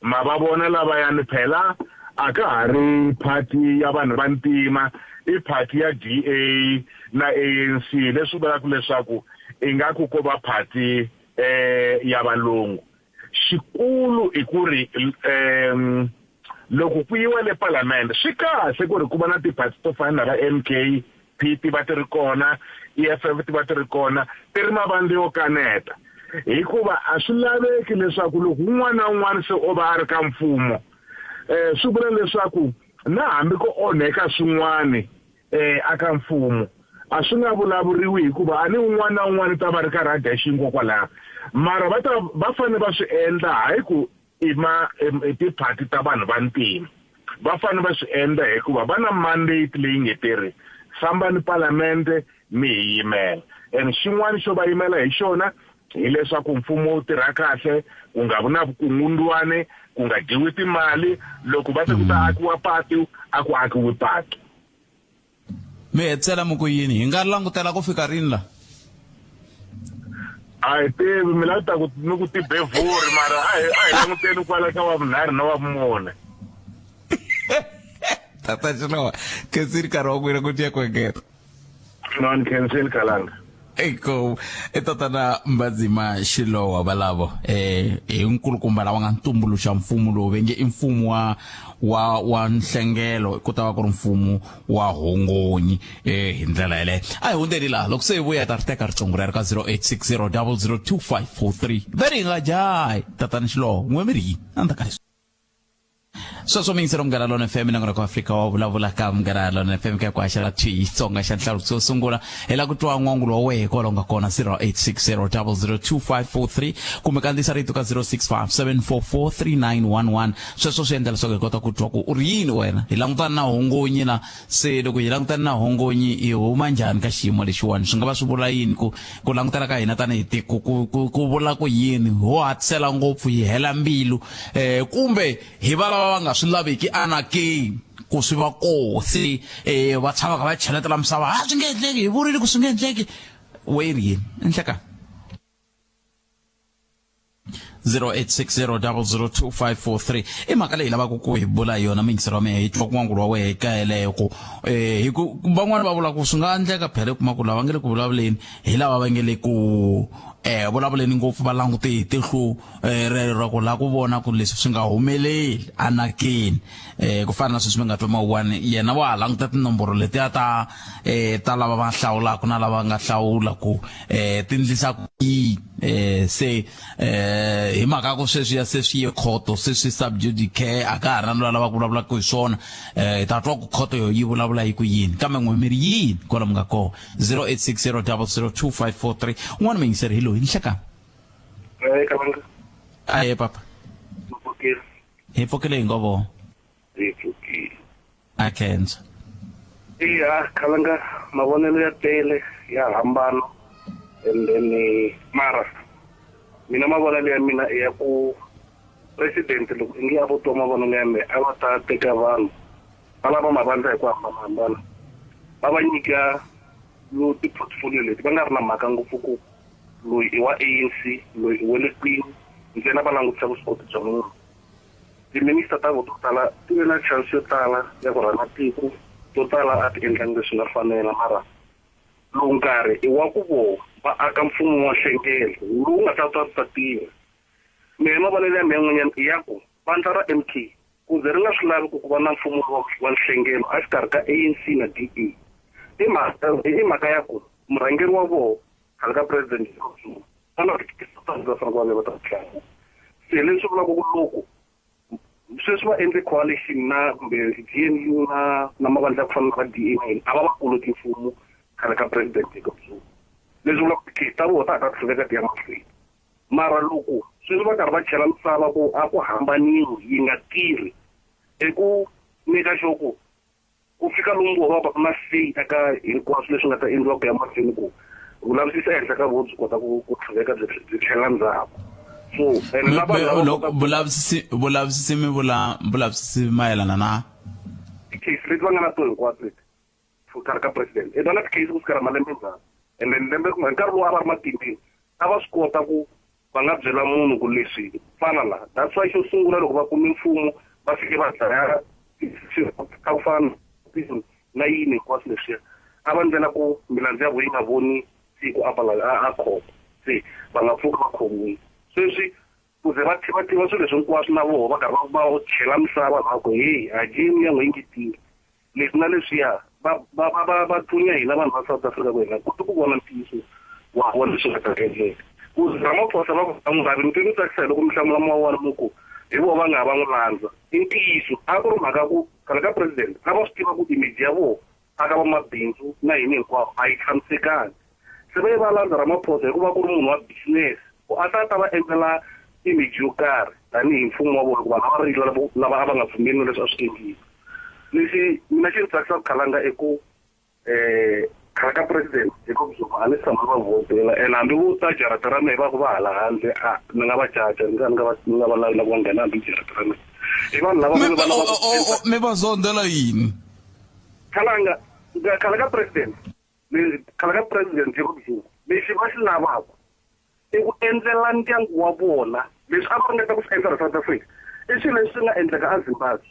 Ma va vona lavayani phela a ka ha ri party ya vanhu va ntima i party ya DA na ANC leswi vulaka leswaku ingaku ko va party eh ya valungu xikulu i ku ri um loko ku yiwa le palamende swi kahle ku ri ku va na tiphati to fana na va MK P ti va ti ri kona EFF ti va ti ri kona ti ri mavandla yo kaneta hikuva a swi laveki leswaku loko un'wana na un'wana se o va a ri ka mfumo um swi vula leswaku na hambi ko onheka swin'wana um aka mfumo a swi nga vulavuriwi hikuva a ni un'wana na un'wana ta va ri karhi a dya xinkwa kwalaho mara va ta va fanele va swi endla hayi ku i ma i tiphati ta vanhu va ntima va fanele va swi endla hikuva va na mandate leyi nge teri fambani palamende mi hi yimela and xin'wana xo va yimela hi xona hileswaku mfumo wu tirha kahle ku nga vi na vukungundwani ku nga dyiwi timali loko va te ku ta mm. akiwa patu a ku akiwi patu mi hetisela mi ku yini hi nga langutela ku fika rini la a hi tivi mi la ta ku ni ku tibevuri mara a hi a hi languteni kwala ka wa vunharhu na wa vumune tata xilowa khensini nkarhi wa n'wina ku tiya ku engeta no ni khensini kalanga eko i tatana mbadzima xilowa valavo eh hi nkulukumba lava nga ntumbuluxa mfumo lowu ve nge i mfumo wa wa wa nhlengelo ku ta va ku ri mfumo wa hongonyi eh hi ndlela yeleyo a hi hundzeni laha loko se hi vuya ta ri teka riqingho rero ka 0860 002543 veri hi nga jahi tatana xilowa n'we mi ri yini endzhaku ka leswi Sweswo mi yingisela Munghana Lona FM na ku Afrika wa vulavula ka Munghana Lona FM ka ku haxela thwi Xitsonga xa nhlalukiso wo sungula hi la ku twa n'wangulo wa wehe kwalaho nga kona 0860002543 kumbe kandziyisa rito ka 0657443911 sweswo swi endla leswaku hi kota ku twa ku u ri yini wena hi langutana na hongonyi na se loko hi langutana na hongonyi hi huma njhani ka xiyimo lexiwani swi nga va swi vula yini ku ku langutela ka hina tanihi tiko ku ku ku vula ku yini ho hatlisela ngopfu hi hela mbilu eh kumbe hi va lava va nga swi laviki anakeni ku swi va koho se eh va tshama kha va cheletela misava ha swi nge endleki hi vurile ku swi nge endleki weri yini enhleka 0860002543 i mhaka leyi lavaka ku hi bula hi yona muyingiseri wa mina hi twa kun'wangulo wa wehe ka yeleyo ku um hi ku van'wani va vula ku swi nga endleka phela kuma ku lava nge le ku vulavuleni hi lava va nge le ku um vulavuleni ngopfu va langute hi tihlo um rero ra ku lava ku vona ku leswi swi nga humeleli anakeni um ku fana na sweswi mi nga twa mawuwani yena wa ha languta tinomboro letiya ta um ta lava va hlawulaka na lava nga hlawula ku um ti ndlisa ku yini um se um hi mhaka ku sweswiya se swi ye khoto se swi subjudice a ka ha ri na loyi a lavaka ku vulavulaka hi swona um hi ta twa ku khoto yo yi vulavula yi ku yini kambe n'we mi ri yini kwala mi nga kona 0860 002543 un'wana muyingiseri hi loyi ni hlekani aye papa hi pfukile hi ngovo hi pfukile a khensa iya khalanga mavonelo ya tele ya hambana and then eh, mara mina mavonelo ya mina i ya ku president loko ingi a vo twa mavonelo ya mehe a va ta teka vanhu va lava mavandla hi ku hambanahambana va va nyika lo ti-portfolio leti va nga ri na mhaka ngopfu ku loyi i wa ANC loyi i wa le kwini ntsena va langutisa vuswikoti bya munhu. Ti-minister ta vo to tala ti ve na chance yo tala ya ku rhanga tiko, to tala a ti endlangi leswi nga fanela mara lowu nkarhi i wa ku vo va aka mfumo wa nhlengelo lowu nga ta ta ta tirha. Mehe mavonelo ya mehe n'wanyana i ya ku vandla ra MK ku ze ri nga swi lavi ku ku va na mfumo wa wa nhlengelo exikarhi ka ANC na DA i mhaka i mhaka ya ku murhangeri wa voho khale ka president Jacob Zuma va na va fanele va va ta tlanga se leswi vulaka ku loko sweswi va endle coalition na kumbe GNU na na mavandla ya ku fana na va DA na yini a va va koloti mfumo khale ka president Jacob Zuma leswi vulaka ku ti-case ta vona ta ha ta tlhuveka ti ya mahlweni mara loko sweswi va karhi va chela misava ku a ku hambaniwi yi nga tirhi i ku nyika xo ku ku fika lomu vo va va na say eka hinkwaswo leswi nga ta endliwa ku ya mahlweni ku vulavisisi ehenhla ka voho byi kota ku ku tlhuveka byi byi tlhela ndzhaku so ene na vanhu lava loko vulavisisi vulavisisi mi vula vulavisisi mayelana na ti-case leti va nga na to hinkwato leti karhi ka president i vona ti-case ku sukela malembe ndzhaku and then lembe hi nkarhi lowu a va ri matimbeni a va swi kota ku va nga byela munhu ku leswi fana la that's why xo sungula loko va kume mfumo va fike va dlaya ka ku fana na yini hinkwaswo leswiya a va ndlela ku milandzu ya vo yi nga voni siku a a khoto se va nga pfuki va khomiwile sweswi ku ze va va tiva swilo leswi hinkwaswo na voho va karhi va va chela misava va ku heyi a jini ya n'we yi nge tirhi leswi na leswiya va va va va va tlunya hina vanhu va South Africa ku hi nga koti ku vona ntiyiso wa wa leswi nga ta endleka ku Ramaphosa va ku a n'wi lavi ni twe ni tsakisa hi loko mi hlamula mawani mi ku hi vona va nga ha va n'wi landza i ntiyiso a ku ri mhaka ku khale ka president a va swi tiva ku image ya vona a ka vamabindzu na hina hinkwavo a yi tshamisekanga se va ye va landza Ramaphosa hikuva ku ri munhu wa business ku a ta ta va endlela image yo karhi tanihi mfumo wa vona hikuva a va rila lava a va nga pfumeli na leswi a swi endliwa lexi mina xi ni tsakisaka khalanga i ku um khale ka president Jacob Zuma a ni tshama va vhotela and hambi vo ta jarata ra mehe va ku va hala handle a ni nga va caca ni nga ni nga va ni nga va lavi na ku va nghena hambi jarata ra mehe i vanhu lava va lava mi va zondela yini khalanga khale ka president khale ka president Jacob Zuma lexi va xi lavaka i ku endlela ndyangu wa vona leswi a va ringeta ku swi endla la South Africa i swilo leswi nga endleka a Zimbabwe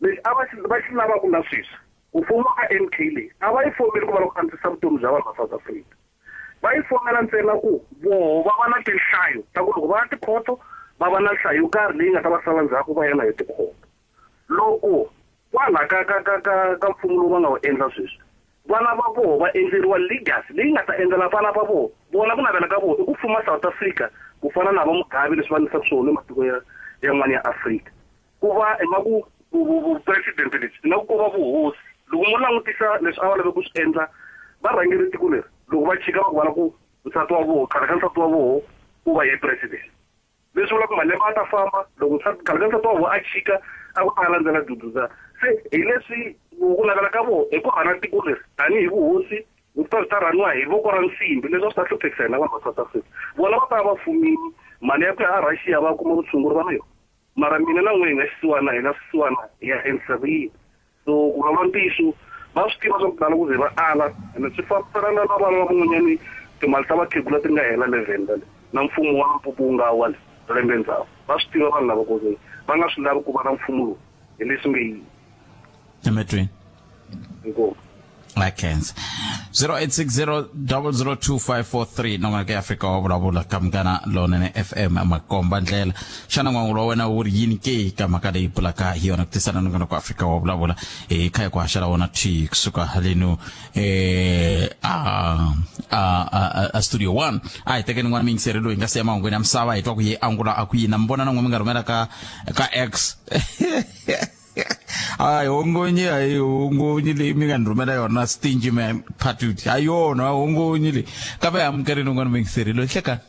lexi a va xi va xi lavaka na sweswi ku fuma ka MK leyi a va yi fomeli ku va lava ku antswisa vutomi bya vanhu va South Africa va yi fomela ntsena ku voho va va na tinhlayo ta ku loko va ya tikhoto va va na nhlayo yo karhi leyi nga ta va sala ndzhaku va ya na yo tikhoto loko kwala ka ka ka ka ka mfumo lowu va nga wu endla sweswi vana va voho va endleriwa legacy leyi nga ta endlela vana va voho vona ku navela ka voho i ku fuma South Africa ku fana na va Mugabe leswi va endlisaka swona ematiko ya yan'wana ya Afrika ku va ingaku vupresidente lebyi ingaku ko va vuhosi loko mo langutisa leswi a va lave ku swi endla va rhangeri tiko leri loko va chika va ku va la ku nsati wa voho khale ka nsati wa voho ku va ye president leswi vulaka ku malembe a ta famba loko nsati khale ka nsati wa voho a chika a ku ta landzela Duduza se hi leswi ku navela ka voho hi ku hana tiko leri tanihi vuhosi ku ta ta rhaniwa hi voko ra nsimbi leswi a swi ta hluphekisa hina vanhu va South Africa vona va ta va fumile mali ya ku ya a Russia va kuma vutshunguri va na yona mara mina na n'we hi nga xisiwana hi nga swisiwana hi ya endlisa ku yini so ku vulavula ntiyiso va swi tiva swa ku tala ku ze va ala ene swi fambisana na vana van'wanyani timali ta vakhegula ti nga hela le Venda le na mfumo wa Limpopo wu nga wa le lembe ndzhaku va swi tiva vanhu lava ku va nga swi lavi ku va na mfumo lowu hi leswi nge yini emetweni inkomu Akhensa 0860002543 nongonoko ya Afrika wa vulavula ka Munghana Lonene FM makomba ndlela xana n'wangulo wa wena wu ri yini ke ka mhaka leyi bulaka hi yona ku tisana nongonoko wa Afrika wa vulavula hi kha hi ku haxela wona thwi kusuka halenu eh a a a, a studio 1 a hi tekeni n'wana miyingiseri loyi hi nga siya mahungwini ya misava hi twa ku ye angula a ku yini na mi vona na n'we mi nga rhumela ka ka X hayi hongonyi hayi hongonyi leyi mi nga ni rhumela yona stingy man patut hayi yona hongonyi leyi kambe amukeleni un'wana muyingiseri loyi hlekani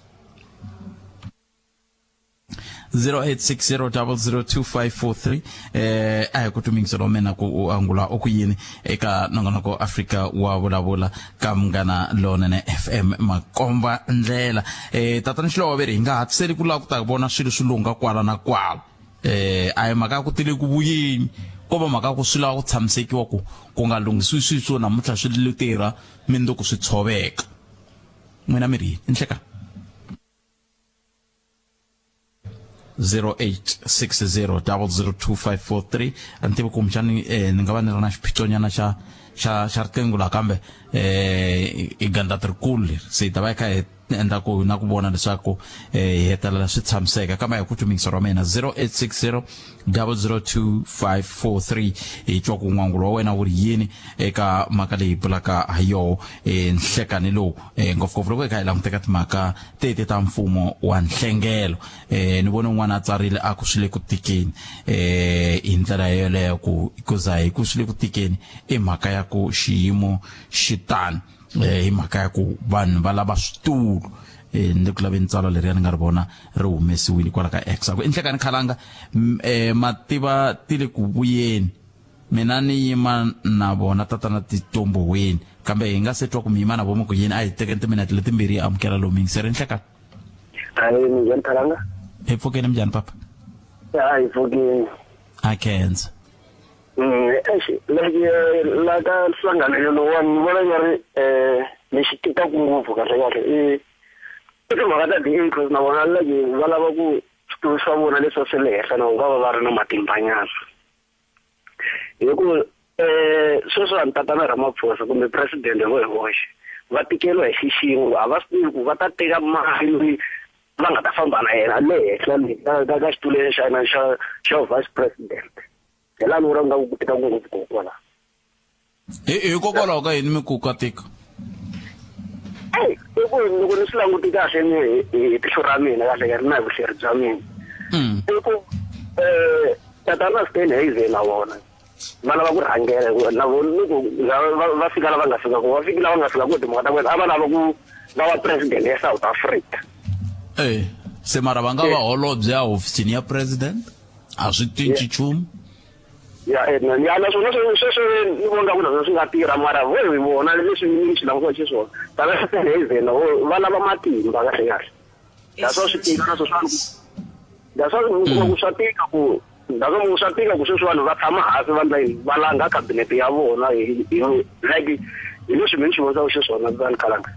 0860002543 eh a hi ku tumingiselo wa mina ku u angula u ku yini eka nongonoko Afrika wa vulavula ka Munghana Lonene FM makomba ndlela eh tatana Xilowa veri hi nga hatliseli ku lava ku ta vona swilo swi lungha kwala na kwala eh a hi mhaka ya ku tile ku vuyeni ko va mhaka ya ku swi lava ku tshamisekiwa ku ku nga lunghisiwi swilo swo namuntlha swi lo tirha mindzuku swi tshoveka n'wina mi ri yini nhleka 0860 002543. A ni tivi kumbexani ni nga va ni ri na xiphiqonyana xa xa xa riqingho laha, kambe i gandlati rikulu leri, se hi ta va hi kha hi endla ku na ku vona leswaku hi hetelela swi tshamiseka. Kambe hi ku twi muyingiseri wa mina, 0860 002543, hi twa ku n'wangulo wa wena wu ri yini eka mhaka leyi bulaka ha yoho nhlekani lowu, ngopfungopfu loko hi kha hi languteka timhaka tete ta mfumo wa nhlengelo. Ni vone un'wana a tsarile a ku swi le ku tikeni hi ndlela yoleyo, ku ku za hi ku swi le ku tikeni i mhaka ya ku xiyimo xi tano, hi mhaka ya ku vanhu va lava switulu. Ni le ku laveni tsalwa leriya ni nga ri vona ri humesiwile kwala ka X, a ku i nhlekani khalanga mativa ti le ku vuyeni, mina ni yima na vona tatana titomboweni. Kambe hi nga se twa ku mi yima na vomu ku yini, a hi tekeni timinete letimbirhi hi amukela lowu miyingiseri. Nhlekani. Hayi, minjhani khalanga? Hi pfukeni, minjhani papa? Ya, hi pfukeni. A khensa. Eish, like la ka nhlangano yolowani ni vona nga ri lexi tikaka ngopfu kahle kahle i i timhaka ta D_A, cause na vona like va lava ku switulu swa vona leswi swa le henhla na va va va ri na matimbanyana, hi ku sweswiwani tatana Ramaphosa kumbe president vo hi voxe va tikeriwa hi xixin'we, a va swi tivi ku va ta teka mali loyi va nga ta famba na yena le henhla le ka xitulu xa yena xa vice president. Hi laha ni vona nga ku tika ngopfu kona kwala. Hikokwalaho ka yini mi ku ka tika? Eyi, i ku loko ni swi languti kahle ni hi tihlo ra mina kahle kahle na hi vuhleri bya mina, i ku tatana Steenhuisen na vona va lava ku rhangela, hikuva na vona loko va fika la va nga fika kona, va fiki la va nga fika kona, timhaka ta ku a va lava ku va va president ya South Africa. Se mara va nga va holobye a hofisini ya president, a swi cinci nchumu. Ya, ya, naswona sweswo ni vona ku naswona swi nga tirha, mara vo hi vona leswi ni swi langutaka xiswona, tana Steenhuisen va lava matimba kahle kahle. That's why swi tika na sweswiwani, that's why mi kuma ku swa tika ku, that's why swa tika ku sweswiwani va tshama hansi va ndla yini, va langa cabinet ya vona hi like hi leswi mi ni swi vonisaka xiswona va ni khalanga.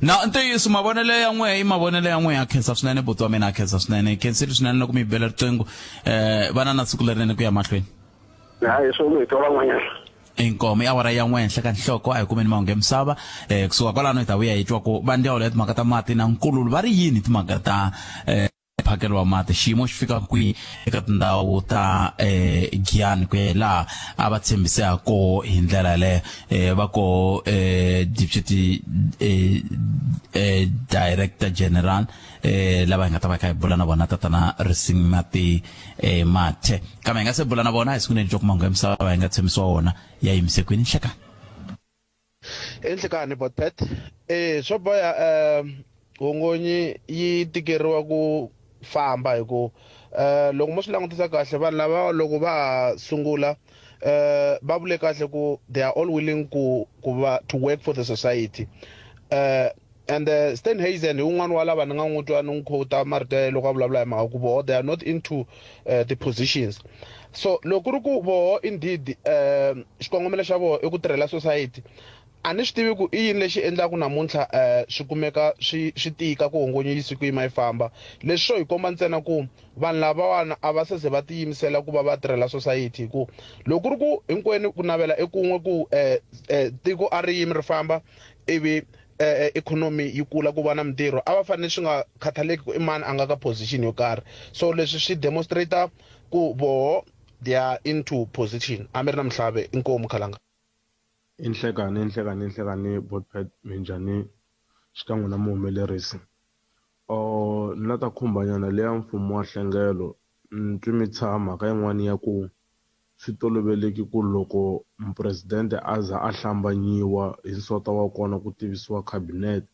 Na ntiyiso, mavonelo ya n'wehe i mavonelo ya n'wehe. A khensa swinene buti wa mina, a khensa swinene, khensile swinene loko mi bela riqingho. Vana na siku lerinene ku ya mahlweni. Hayi, swo mi twa van'wanyana. Inkomo i awara ya n'we henhla ka nhloko, a hi kumeni mahungu ya misava. Kusuka kwalano hi ta vuya hi twa ku va ndzawulo ya timhaka ta mati na nkululu va ri yini timhaka ta mphakelo wa mati, xiyimo xi fika kwihi eka tindhawu ta Giyani ku ya hi laha a va tshembise ha koho hi ndlela yaleyo. Va koho deputy director general lava hi nga ta va kha hi bula na vona, tatana Risimati Mathe. Kambe hi nga se bula na vona, hi sunguleni twa ku mahungu ya misava hi nga tshembisiwa wona ya yimise kwini. Nhlekani. Enhlekani Botpet, e swo boya hongonyi yi tikeriwa ku famba hi ku loko mo swi langutisa kahle, vanhu lava loko va ha sungula va vule kahle ku they are all willing ku ku va to work for the society, and Steenhuisen hi wun'wana wa lava ni nga n'wi twa ni n'wi quote marito ya loko a vulavula hi mhaka ku voho they are not into the positions. So loko ku ri ku voho indeed xikongomelo xa voho i ku tirhela society, a ni swi tivi ku i yini lexi endlaku namuntlha swi kumeka swi swi tika ku hongonyi yi siku yima yi famba. Leswi swo hi komba ntsena ku vanhu lavawani a va se ze va tiyimisela ku va va tirhela society, hi ku loko ku ri ku hinkwenu ku navela i kun'we ku tiko a ri yimi ri famba ivi economy yi kula ku va na mintirho, a va fanele swi nga khathaleki ku i mani a nga ka position yo karhi. So leswi swi demonstrate ku voho they are into position. A mi ri na mihlave, inkomu khalanga. I nhlekani, i nhlekani, i nhlekani Botpet, minjhani xikan'we na muhumelerisi. Oh, ni la ta khumba nyana leya mfumo wa nhlengelo. Ni twi mi tshaha mhaka yin'wani ya ku swi toloveleki ku loko mupresidente a za a hlambanyiwa hi nsota wa kona ku tivisiwa khabinete.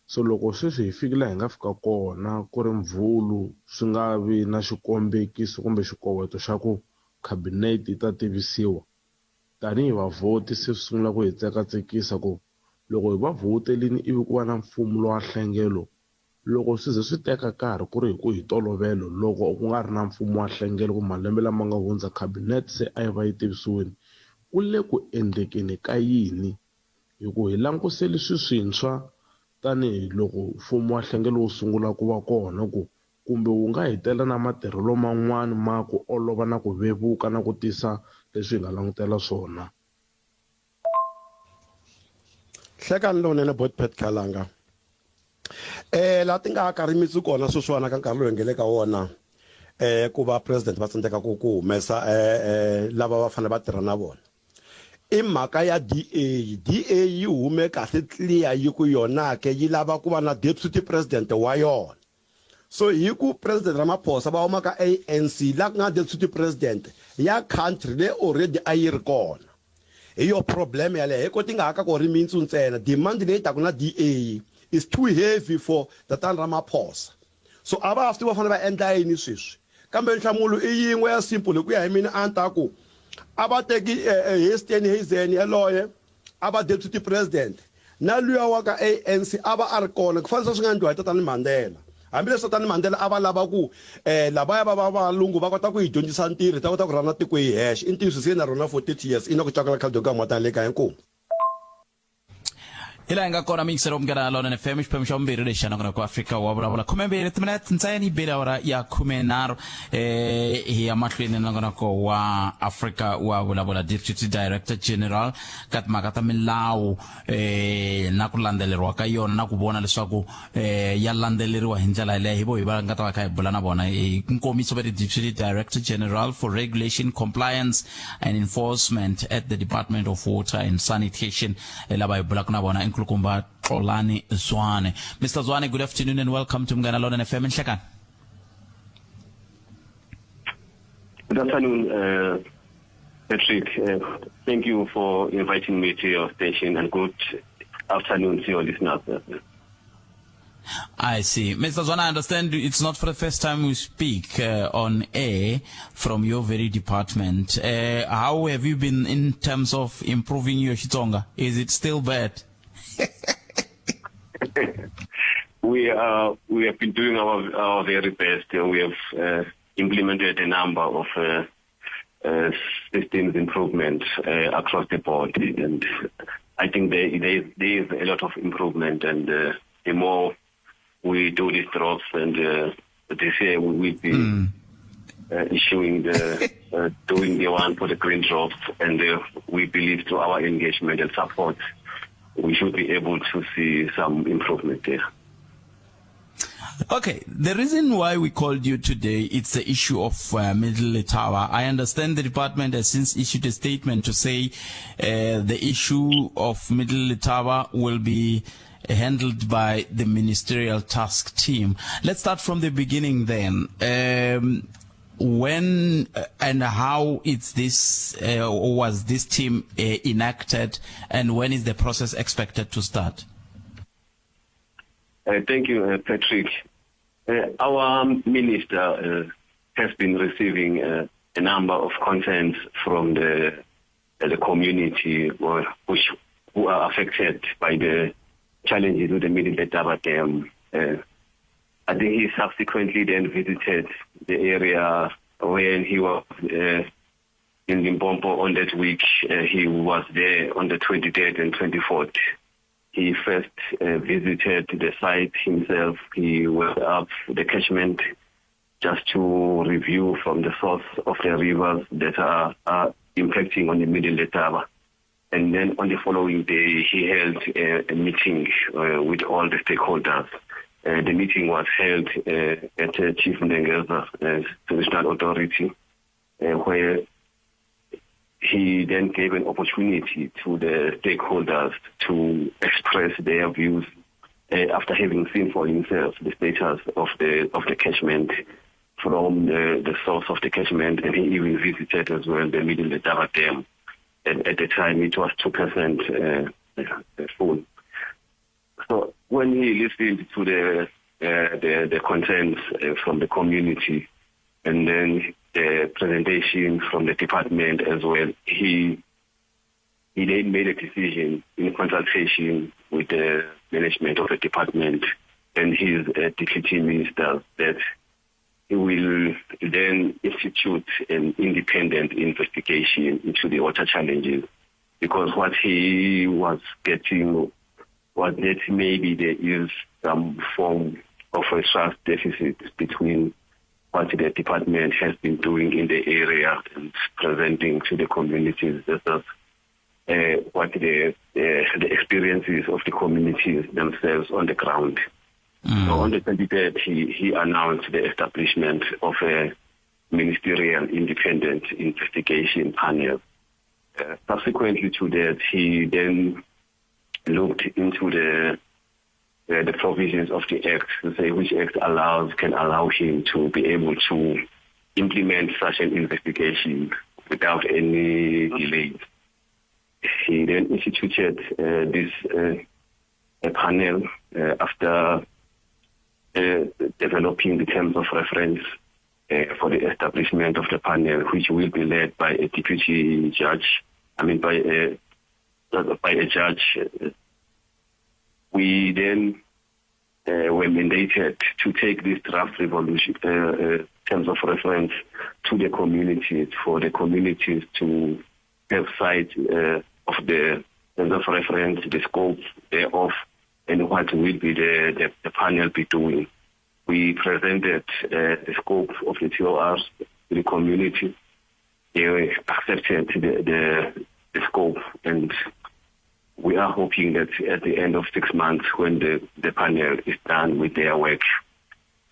So loko sweswi hi fiki laha hi nga fika kona ku ri Mvhulu swi nga vi na xikombekiso kumbe xikoweto xa ku khabinete yi ta tivisiwa, tanihi vavhoti se swi sungula ku hi tsekatsekisa ku loko hi va vhotelini ivi ku va na mfumo lowa nhlengelo, Loko swi ze swi teka nkarhi ku ri hi ku hi tolovelo loko ku nga ri na mfumo wa nhlengelo ku malembe lama nga hundza Khabinete se a yi va yi tivisiwile, ku le ku endlekeni ka yini? Hi ku hi languseli swi swintshwa tanihi loko mfumo wa nhlengelo wu sungula ku va kona ku Kumbe wu nga hi tela na matirhelo man'wana ma ku olova na ku vevuka na ku tisa leswi hi nga langutela swona? Hlekani lowunene Bot Pat Khalanga. Eh la ti nga aka rimitsu kona sweswiwana ka nkarhi lowu hi nge le ka wona eh ku va president va tsandzeka ku ku humesa eh, eh lava va fanele va tirha na vona. I mhaka ya DA. DA yi hume kahle clear yi ku yona ke yi lava ku va na deputy president wa yona. So hi ku President Ramaphosa va huma ka ANC la ku nga deputy president ya country leyi already a yi ri kona. Hi yo problem yaleyo hi ko ti nga ha ka ko rimintsu ntsena demand leyi taku na DA is too heavy for tatana Ramaphosa. So a va ha swi tivi va fanele va endla yini sweswi. Kambe nhlamulo i yin'we ya simple hi ku ya hi mina a ni ta ku a va teki Steenhuisen yaloye a va deputy president na luya wa ka ANC a va a ri kona ku fanisa swi nga endliwa hi tatani Mandela. Hambileswi tatani Mandela a va lava ku lavaya va va valungu va kota ku hi dyondzisa ntirho hi ta kota ku rhana tiko hi hexe. I ntiyiso se na rona for 30 years i na ku cakala khale ka mata le kaya inkomu. Hi laha hi nga kona miyingiselo munghana lonene fm xiphemu xa vumbirhi lexi xa nongonoko wa afrika wa vulavula khumembirhi timinete ntsena yi bile awara ya khumenharhu eh hi ya mahlweni na nongonoko wa afrika wa vulavula deputy director general ka timhaka ta milawu eh na ku landzeleriwa ka yona na ku vona leswaku eh ya landzeleriwa hi ndlela yaleyo hi vo hi va nga ta va kha hi bula na vona hi nkomiso va deputy director general for regulation compliance and enforcement at the department of water and sanitation eh, lava hi bulaka na vona i nkulukumba Xolani Zwane Mr Zwane good afternoon and welcome to Munghana Lonene FM nhlekani Good afternoon, Patrick. Thank you for inviting me to your station and good afternoon to your listeners. I see. Mr. Zwane, I understand it's not for the first time we speak on air from your very department. How have you been in terms of improving your Xitsonga? Is it still bad? We are we have been doing our our very best. We have implemented a number of systems improvement across the board, and I think there there, there is a lot of improvement. And the more we do these drops, and this year we will be mm. issuing the doing the one for the green drops, and we believe through our engagement and support, we should be able to see some improvement there. Okay, the reason why we called you today it's the issue of Middle Letaba. I understand the department has since issued a statement to say the issue of Middle Letaba will be handled by the ministerial task team. Let's start from the beginning then. When and how is this or was this team enacted and when is the process expected to start? Thank you Patrick. Our minister has been receiving a number of concerns from the the community or which who are affected by the challenges with the Middle Letaba Dam. I think he subsequently then visited the area when he was in Limpopo on that week. He was there on the 23rd and 24th. He first visited the site himself. He went up the catchment just to review from the source of the rivers that are, are impacting on the Middle Letaba. And then on the following day, he held a, a meeting with all the stakeholders. The meeting was held at Chief Ndengeza Traditional Authority, where he then gave an opportunity to the stakeholders to express their views after having seen for himself the status of the of the catchment from the, the source of the catchment, and he even visited as well the Middle Letaba Dam. And at the time, it was 2% full. So when he listened to the the, the concerns from the community, and then the presentation from the department as well, he he then made a decision in consultation with the management of the department and his deputy minister that he will then institute an independent investigation into the water challenges because what he was getting was that maybe there is some form of a trust deficit between what the department has been doing in the area and presenting to the communities versus what the experiences of the communities themselves on the ground. So on the 23rd, he announced the establishment of a ministerial independent investigation panel. Subsequently to that, he then looked into the provisions of the Act to say which Act can allow him to be able to implement such an investigation without any delay. He then instituted this a panel after developing the terms of reference for the establishment of the panel, which will be led by a deputy judge. I mean, by a judge. We then were mandated to take this draft revolution terms of reference to the communities, for the communities to have sight of the terms of reference, the scope thereof, and what will be the panel be doing. We presented the scope of the TORs to the community. They accepted the scope, and we are hoping that at the end of 6 months, when the panel is done with their work,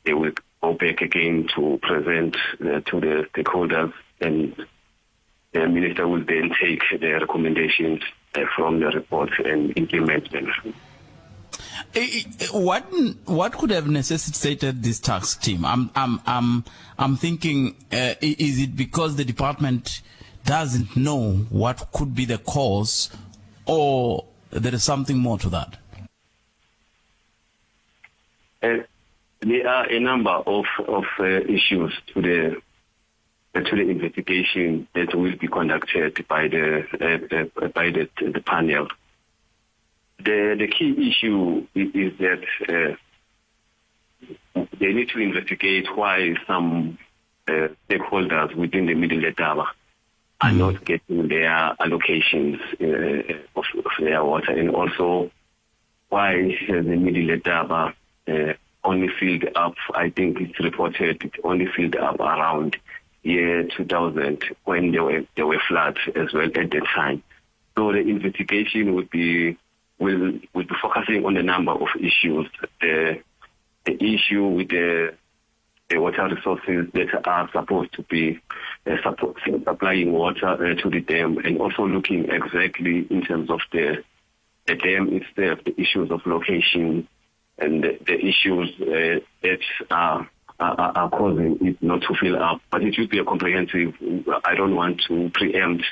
they will go back again to present to the stakeholders, and the minister will then take the recommendations from the report and implement them. What could have necessitated this task team? I'm thinking, is it because the department doesn't know what could be the cause, or there is something more to that? There are a number of issues to the investigation that will be conducted by the panel. The key issue is that they need to investigate why some stakeholders within the Middle Letaba are not getting their allocations of their water, and also why the Middle Letaba only filled up, I think it's reported, it only filled up around year 2000 when there were floods as well at that time. So the investigation will be focusing on a number of issues. The issue with the water resources that are supposed to be supplying water to the dam, and also looking exactly in terms of the dam itself, the issues of location and the issues that are causing it not to fill up. But it will be a comprehensive. I don't want to preempt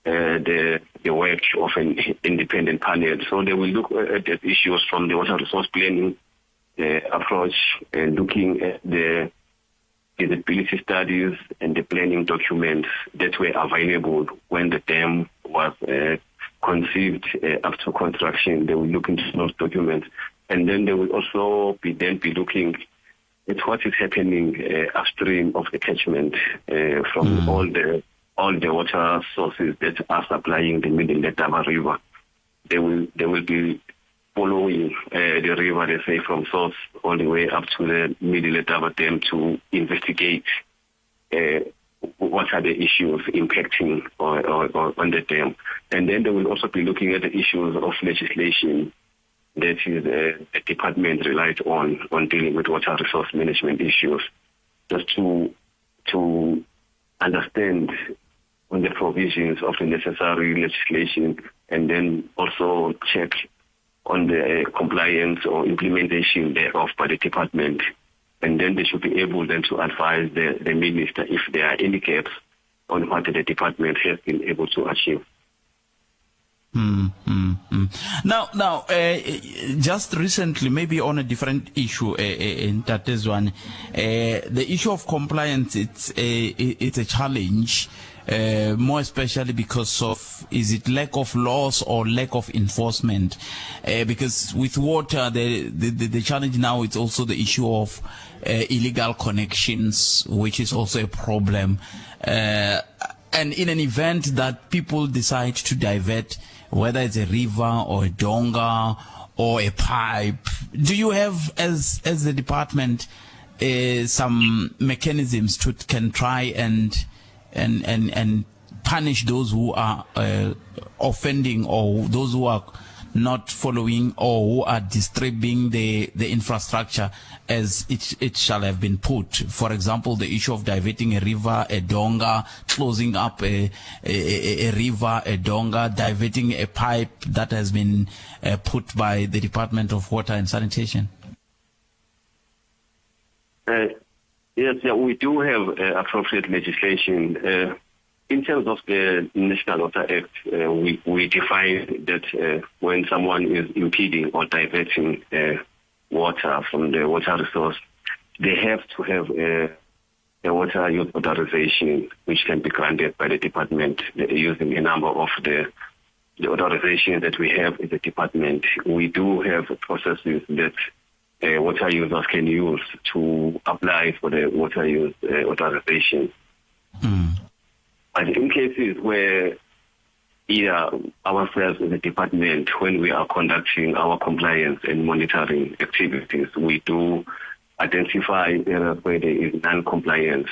the work of an independent panel. So they will look at the issues from the water resource planning approach, and looking at the feasibility studies and the planning documents that were available when the dam was conceived up to construction. They will look into those documents. And then they will also be looking at what is happening upstream of the catchment from all the water sources that are supplying the Middle Letaba River. They will be following the river, they say, from source all the way up to the Middle Letaba Dam to investigate what are the issues impacting on the dam. And then they will also be looking at the issues of legislation that is the department relied on dealing with water resource management issues, just to understand on the provisions of the necessary legislation, and then also check on the compliance or implementation thereof by the department. And then they should be able then to advise the minister if there are any gaps on what the department has been able to achieve. Now, just recently, maybe on a different issue, in Ntate Zwane, the issue of compliance, it's a challenge, more especially because of, is it lack of laws or lack of enforcement? Because with water, the challenge now is also the issue of illegal connections, which is also a problem. And in an event that people decide to divert, whether it's a river or a donga or a pipe. Do you have, as as the department, uh, some mechanisms to can try and and and and punish those who are uh, offending or those who are not following or who are disturbing the, the infrastructure as it, it shall have been put. For example, the issue of diverting a river, a donga, closing up a, a, a river, a donga, diverting a pipe that has been uh, put by the Department of Water and Sanitation. Uh, yes, yeah, we do have uh, appropriate legislation. Uh, in terms of the National Water Act, uh, we, we define that uh, when someone is impeding or diverting uh, water from the water resource, they have to have a, a water use authorization, which can be granted by the department using a number of the, the authorizations that we have in the department. We do have processes that uh, water users can use to apply for the water use uh, authorization. Mm. But in cases where either ourselves in the department, when we are conducting our compliance and monitoring activities, we do identify areas where there is non-compliance.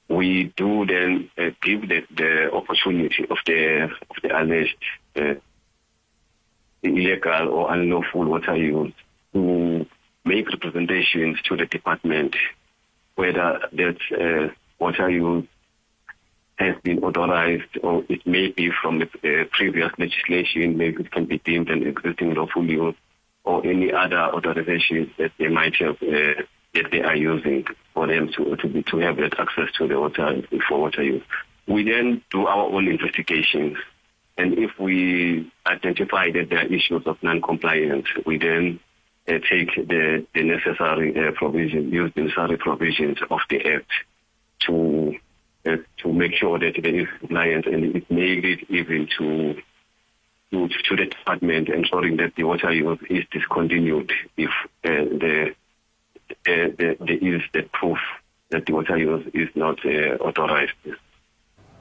We do then uh, give the, the opportunity of the, of the alleged uh, illegal or unlawful water use to make representations to the department whether that uh, water use has been authorized or it may be from the uh, previous legislation, maybe it can be deemed an existing lawful use or any other authorizations that they might have uh, that they are using for them to to, be, to have that access to the water for water use. We then do our own investigations, and if we identify that there are issues of non-compliance, we then uh, take the, the necessary uh, provision, use the necessary provisions of the Act to uh, to make sure that there is compliance and it may lead even to to, to the department ensuring that the water use is discontinued if uh, the, uh, the, there is the proof that the water use is not uh, authorized.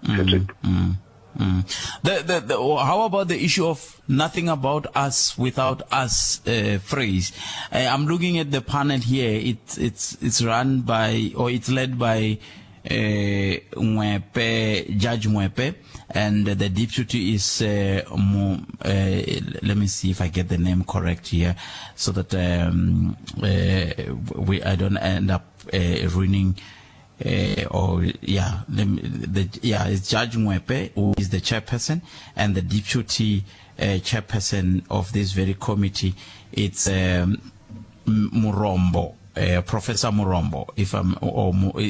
Mm, mm. Mm. The, the, the, how about the issue of nothing about us without us uh, phrase? Uh, I'm looking at the panel here. It's, it's, it's run by, or it's led by uh, Mwepe, Judge Mwepe, and the deputy is, uh, Mo, uh, let me see if I get the name correct here, so that um, uh, we, I don't end up uh, ruining uh, or yeah, the, the, yeah, it's Judge Mwepe who is the chairperson, and the deputy uh, chairperson of this very committee, it's um, Murombo, uh, Professor Murombo. If I'm or, or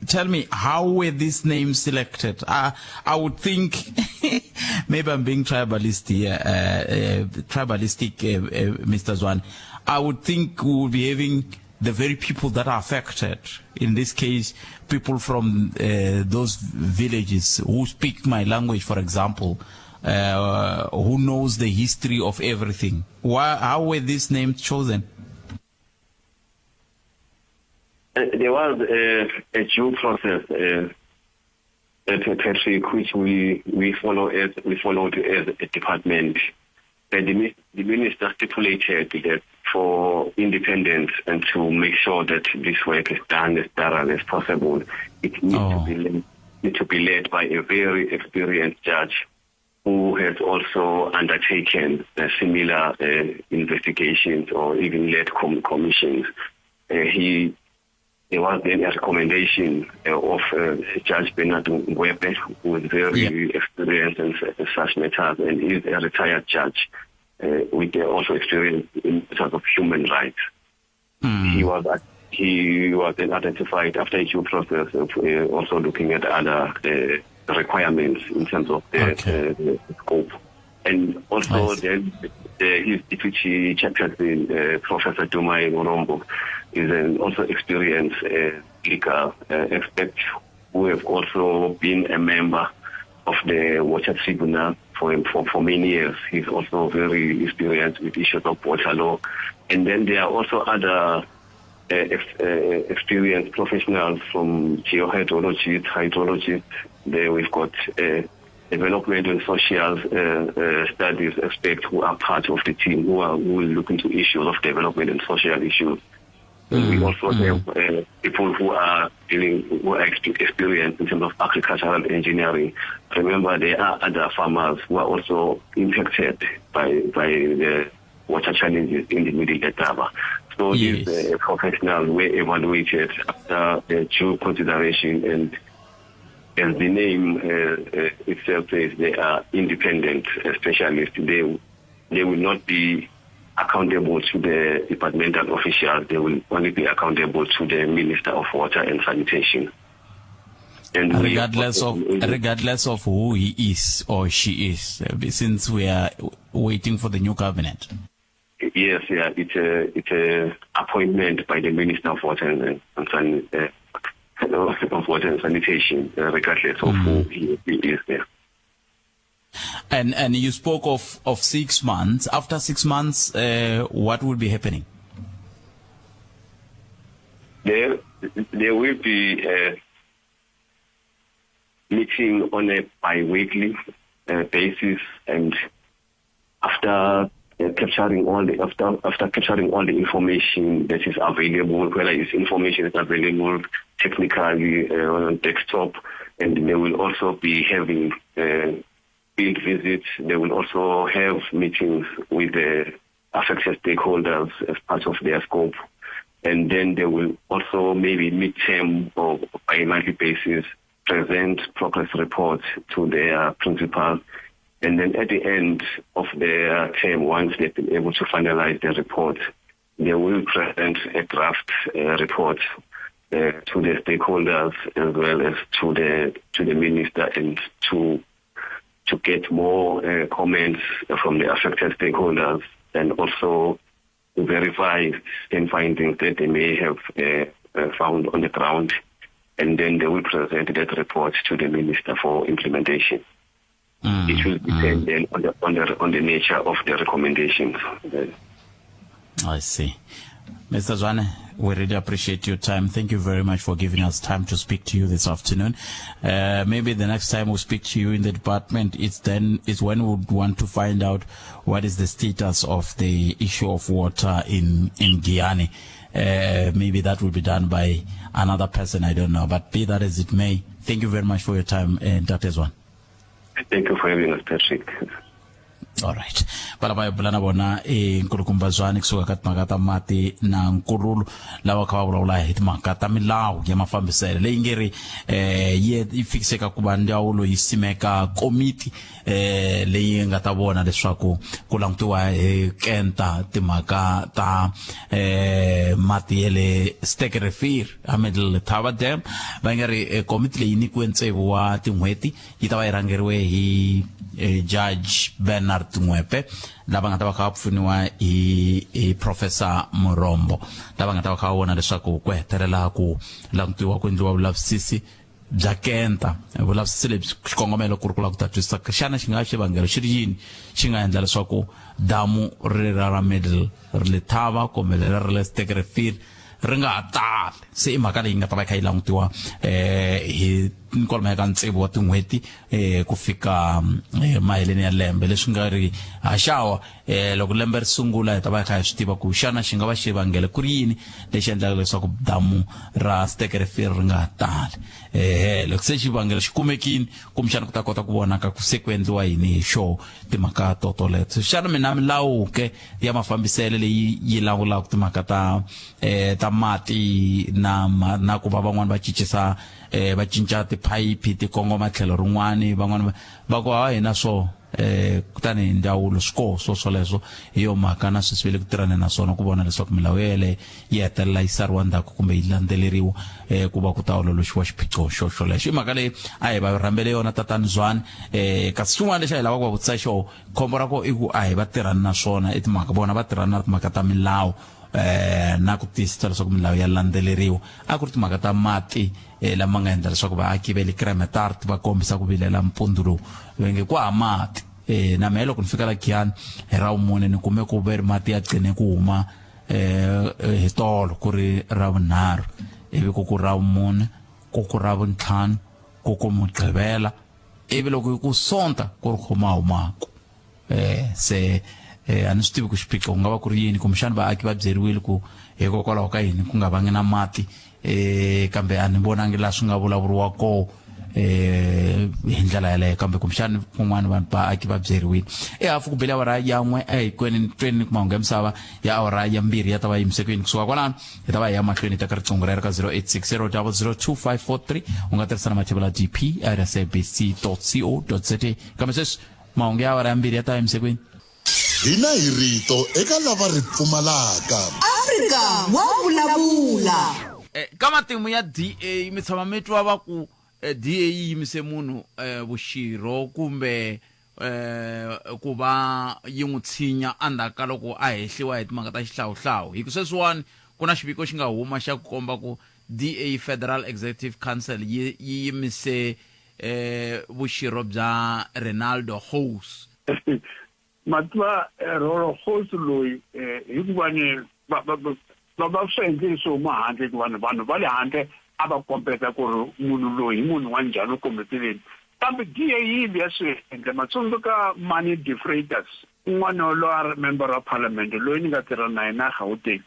tell me how were these names selected? I I would think maybe I'm being tribalist here, uh, uh, tribalistic, uh, uh, Mr. Zwane. I would think we would be having the very people that are affected. In this case, people from uh, those villages who speak my language, for example, uh, who knows the history of everything. Why, how were these names chosen? Uh, there was a, a due process, uh, Patrick, which we, we follow as we followed as a department. And the, the minister stipulated that for independence and to make sure that this work is done as thoroughly as possible, it needs, oh. to, be led, need to be led by a very experienced judge who has also undertaken uh, similar uh, investigations or even led com commissions. Uh, he there was then a recommendation uh, of uh, Judge Bernard Ngwepe, who is very yeah. experienced in, in such matters and is a retired judge uh, with also experience in terms of human rights. Mm. He was he was then identified after a due process of uh, also looking at other uh, requirements in terms of the, okay. uh, the scope. And also then the, his deputy chairperson, uh, Professor Dumai Morombo, is an also experienced uh, legal uh, expert who have also been a member of the Water Tribunal for, for, for many years. He's also very experienced with issues of water law. And then there are also other uh, ex, uh, experienced professionals from geohydrologists, hydrologists. There we've got uh, development and social studies experts who are part of the team who are who will look into issues of development and social issues. Mm. We also mm. have people who are dealing, who are experienced in terms of agricultural engineering. Remember, there are other farmers who are also impacted by by the water challenges in the Middle Letaba. So yes. these professionals were evaluated after due consideration and as the name itself says, they are independent specialists. They they will not be accountable to the departmental officials. They will only be accountable to the Minister of Water and Sanitation. And regardless of regardless of who he is or she is, since we are waiting for the new cabinet. Yes, yeah, it's a it's a appointment by the Minister of Water and, and San, of Water and Sanitation, regardless of mm. who he, he is there. And and you spoke of of six months. After six months, what will be happening? There there will be a meeting on a bi-weekly basis, and after capturing all the after after capturing all the information that is available, whether it's information is available technically on desktop, and they will also be having field visits. They will also have meetings with the affected stakeholders as part of their scope. And then they will also maybe mid-term or bi-monthly basis present progress reports to their principal. And then at the end of their term, once they've been able to finalize their report, they will present a draft report to the stakeholders as well as to the to the minister and to to get more comments from the affected stakeholders and also to verify certain findings that they may have found on the ground and then they will present that report to the minister for implementation. Mm, it will depend mm. then on the, on the on the nature of the recommendations. I see. Mr. Zwane, we really appreciate your time. Thank you very much for giving us time to speak to you this afternoon. Maybe the next time we speak to you in the department, it's then it's when we would want to find out what is the status of the issue of water in in Guyana. Maybe that will be done by another person, I don't know. But be that as it may, thank you very much for your time, Dr. Zwane. Thank you for having us, Patrick. Alright va lava hi bula na vona i nkulukumba Zwane kusuka ka timhaka ta mati na nkululu lava kha va vulavula hi timhaka ta milawu ya mafambiselo leyi nge ri eh yi yi fikiseka ku va ndzawulo yi simeka komiti eh leyi nga ta vona leswaku ku langutiwa hi kenta timhaka ta eh mati ya le Sterkrivier a Middle Letaba Dam va nge ri eh, komiti leyi nyikiwe tsevu wa tin'hweti yi ta va yi rhangeriwe hi eh, Judge Bernard Ngwepe lava nga ta va kha va pfuniwa hi hi Professor Murombo lava nga ta va kha va vona leswaku ku hetelela ku langutiwa ku endliwa vulavisisi bya kenta vulavisisi lebyi xikongomelo ku ri ku lava ku ta twisisa xana xi nga xivangelo xi ri yini xi nga endla leswaku damu ri ra ra middle ri le thava kumbe leri ra le Sterkrivier ri nga ha tali se i mhaka leyi nga ta va yi kha yi langutiwa eh hi kwalomu ka tsevu wa tin'hweti eh ku fika eh, maheleni ya lembe leswi nga ri haxawa eh loko lembe ri sungula hi ta va hi kha hi swi tiva ku xana xi nga va xivangelo ku ri yini lexi endlaka leswaku damu ra Sterkrivier ri nga ha tali eh loko se xivangelo xi kumekini kumbexana ku ta kota ku vonaka ku se ku endliwa yini hi xo timhaka to toleto xana mina milawu ke ya mafambiselo leyi yi lawulaka timhaka ta eh ta mati na na ku va van'wani va cincisa eh va cinca tiphayiphi ti kongoma tlhelo rin'wani van'wani va ku ha hina swo eh kutani hi ndzawulo swi koho swo swoleswo hi yo mhaka na sweswi ve le ku tirhane na swona ku vona leswaku milawu yeleyo yi hetelela yi sariwa ndzhaku kumbe yi landzeleriwa eh ku va ku ta ololoxiwa xiphiqo xo xolexo i mhaka leyi a hi va rhambele yona tatani Zwane eh kasi xin'wana lexi a hi lavaka ku va vutisa xona khombo ra kona i ku a hi va tirhani na swona i timhaka vona va tirhana na timhaka ta milawu eh na ku tiyisisa leswaku milawu ya landzeleriwa a ku ri timhaka ta mati eh, lama nga endla leswaku vaaki va le Kremetart va kombisa ku vilela mpundzu lowu va nge ku ha mati eh na mehe loko ni fika la Giyani hi ravumune ni kume ku ve ri mati ya gcine ku huma eh hi tolo ku ri ravunharhu ivi ku ku ravumune ku ku ravuntlhanu ku ku mugqivela Ivi loko yi ku sonta ku ri khoma humaku eh se eh a ni swi tivi ku xiphiqo ku nga va ku ri yini kumbexana vaaki va byeriwile ku hikokwalaho ka yini ku nga vangi na mati eh kambe a ni vonangi laha swi nga vulavuriwa kona eh hi ndlela yaleyo kambe kumbexana kun'wana vanhu vaaki va byeriwile ehafu ku bele awara ya n'we ehikweni tweni ku mahungu ya misava ya awara ya mbirhi ya ta va yimisekweni kusuka kwalano hi ta va hi ya mahlweni hi ta ka riqingho rero ka 0860 002543 u nga tirhisa na mathevula dp at sabc co za kambe sweswi mahungu ya awara ya mbirhi ya ta yimisekweni Hina hi rito eka lava ri pfumalaka. Afrika wa vulavula. Eh, ka matimu ya DA mi tshama mi twa va ku eh, DA yi yimise munhu eh, vuxirho kumbe eh, ku va yi n'wi tshinya endzhaku ka loko a hehliwa hi timhaka ta xihlawuhlawu hi ku sweswiwani ku na xiviko xi nga huma xa ku komba ku DA Federal Executive Council yi yi yimise eh, vuxirho bya Renaldo Gous Ma tiva eh, Rolo Gous loyi eh, hikuva ni va va va va swi endlile swo huma handle hikuva ni vanhu va le handle a va kombeta ku ri munhu loyi hi munhu wa njhani u kombeteleni kambe DA yi ya swi endla ma tsundzuka Mani de Freitas un'wana loyi a ri member wa parliament loyi ni nga tirha na yena Gauteng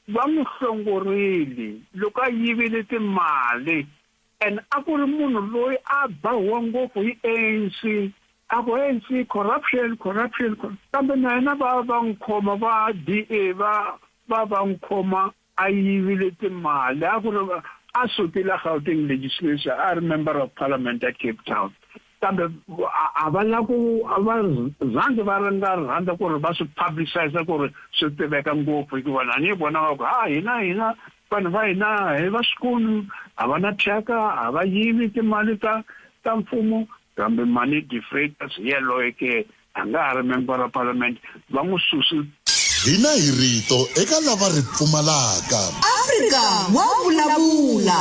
va n'wi hlongorile loko a yivile timali And a ku ri munhu loyi a ba huwa ngopfu hi ANC a ku ANC corruption corruption kambe na yena va va n'wi khoma va DA va va va n'wi khoma a yivile timali a ku ri a sukile a Gauteng legislature a ri member of parliament ya Cape Town kambe a va la ku a va zangi va ri nga rhandza ku ri va swi publicize ku ri swi tiveka ngopfu hikuva na ni vona va ku ha hina hina vanhu va hina hi va swikulu a va na thyaka a va yivi timali ta ta mfumo kambe Mani de Freitas hi yaloye ke a nga ha ri member wa parliament va n'wi susi Hina hi rito eka lava ri pfumalaka. Afrika wa vulavula.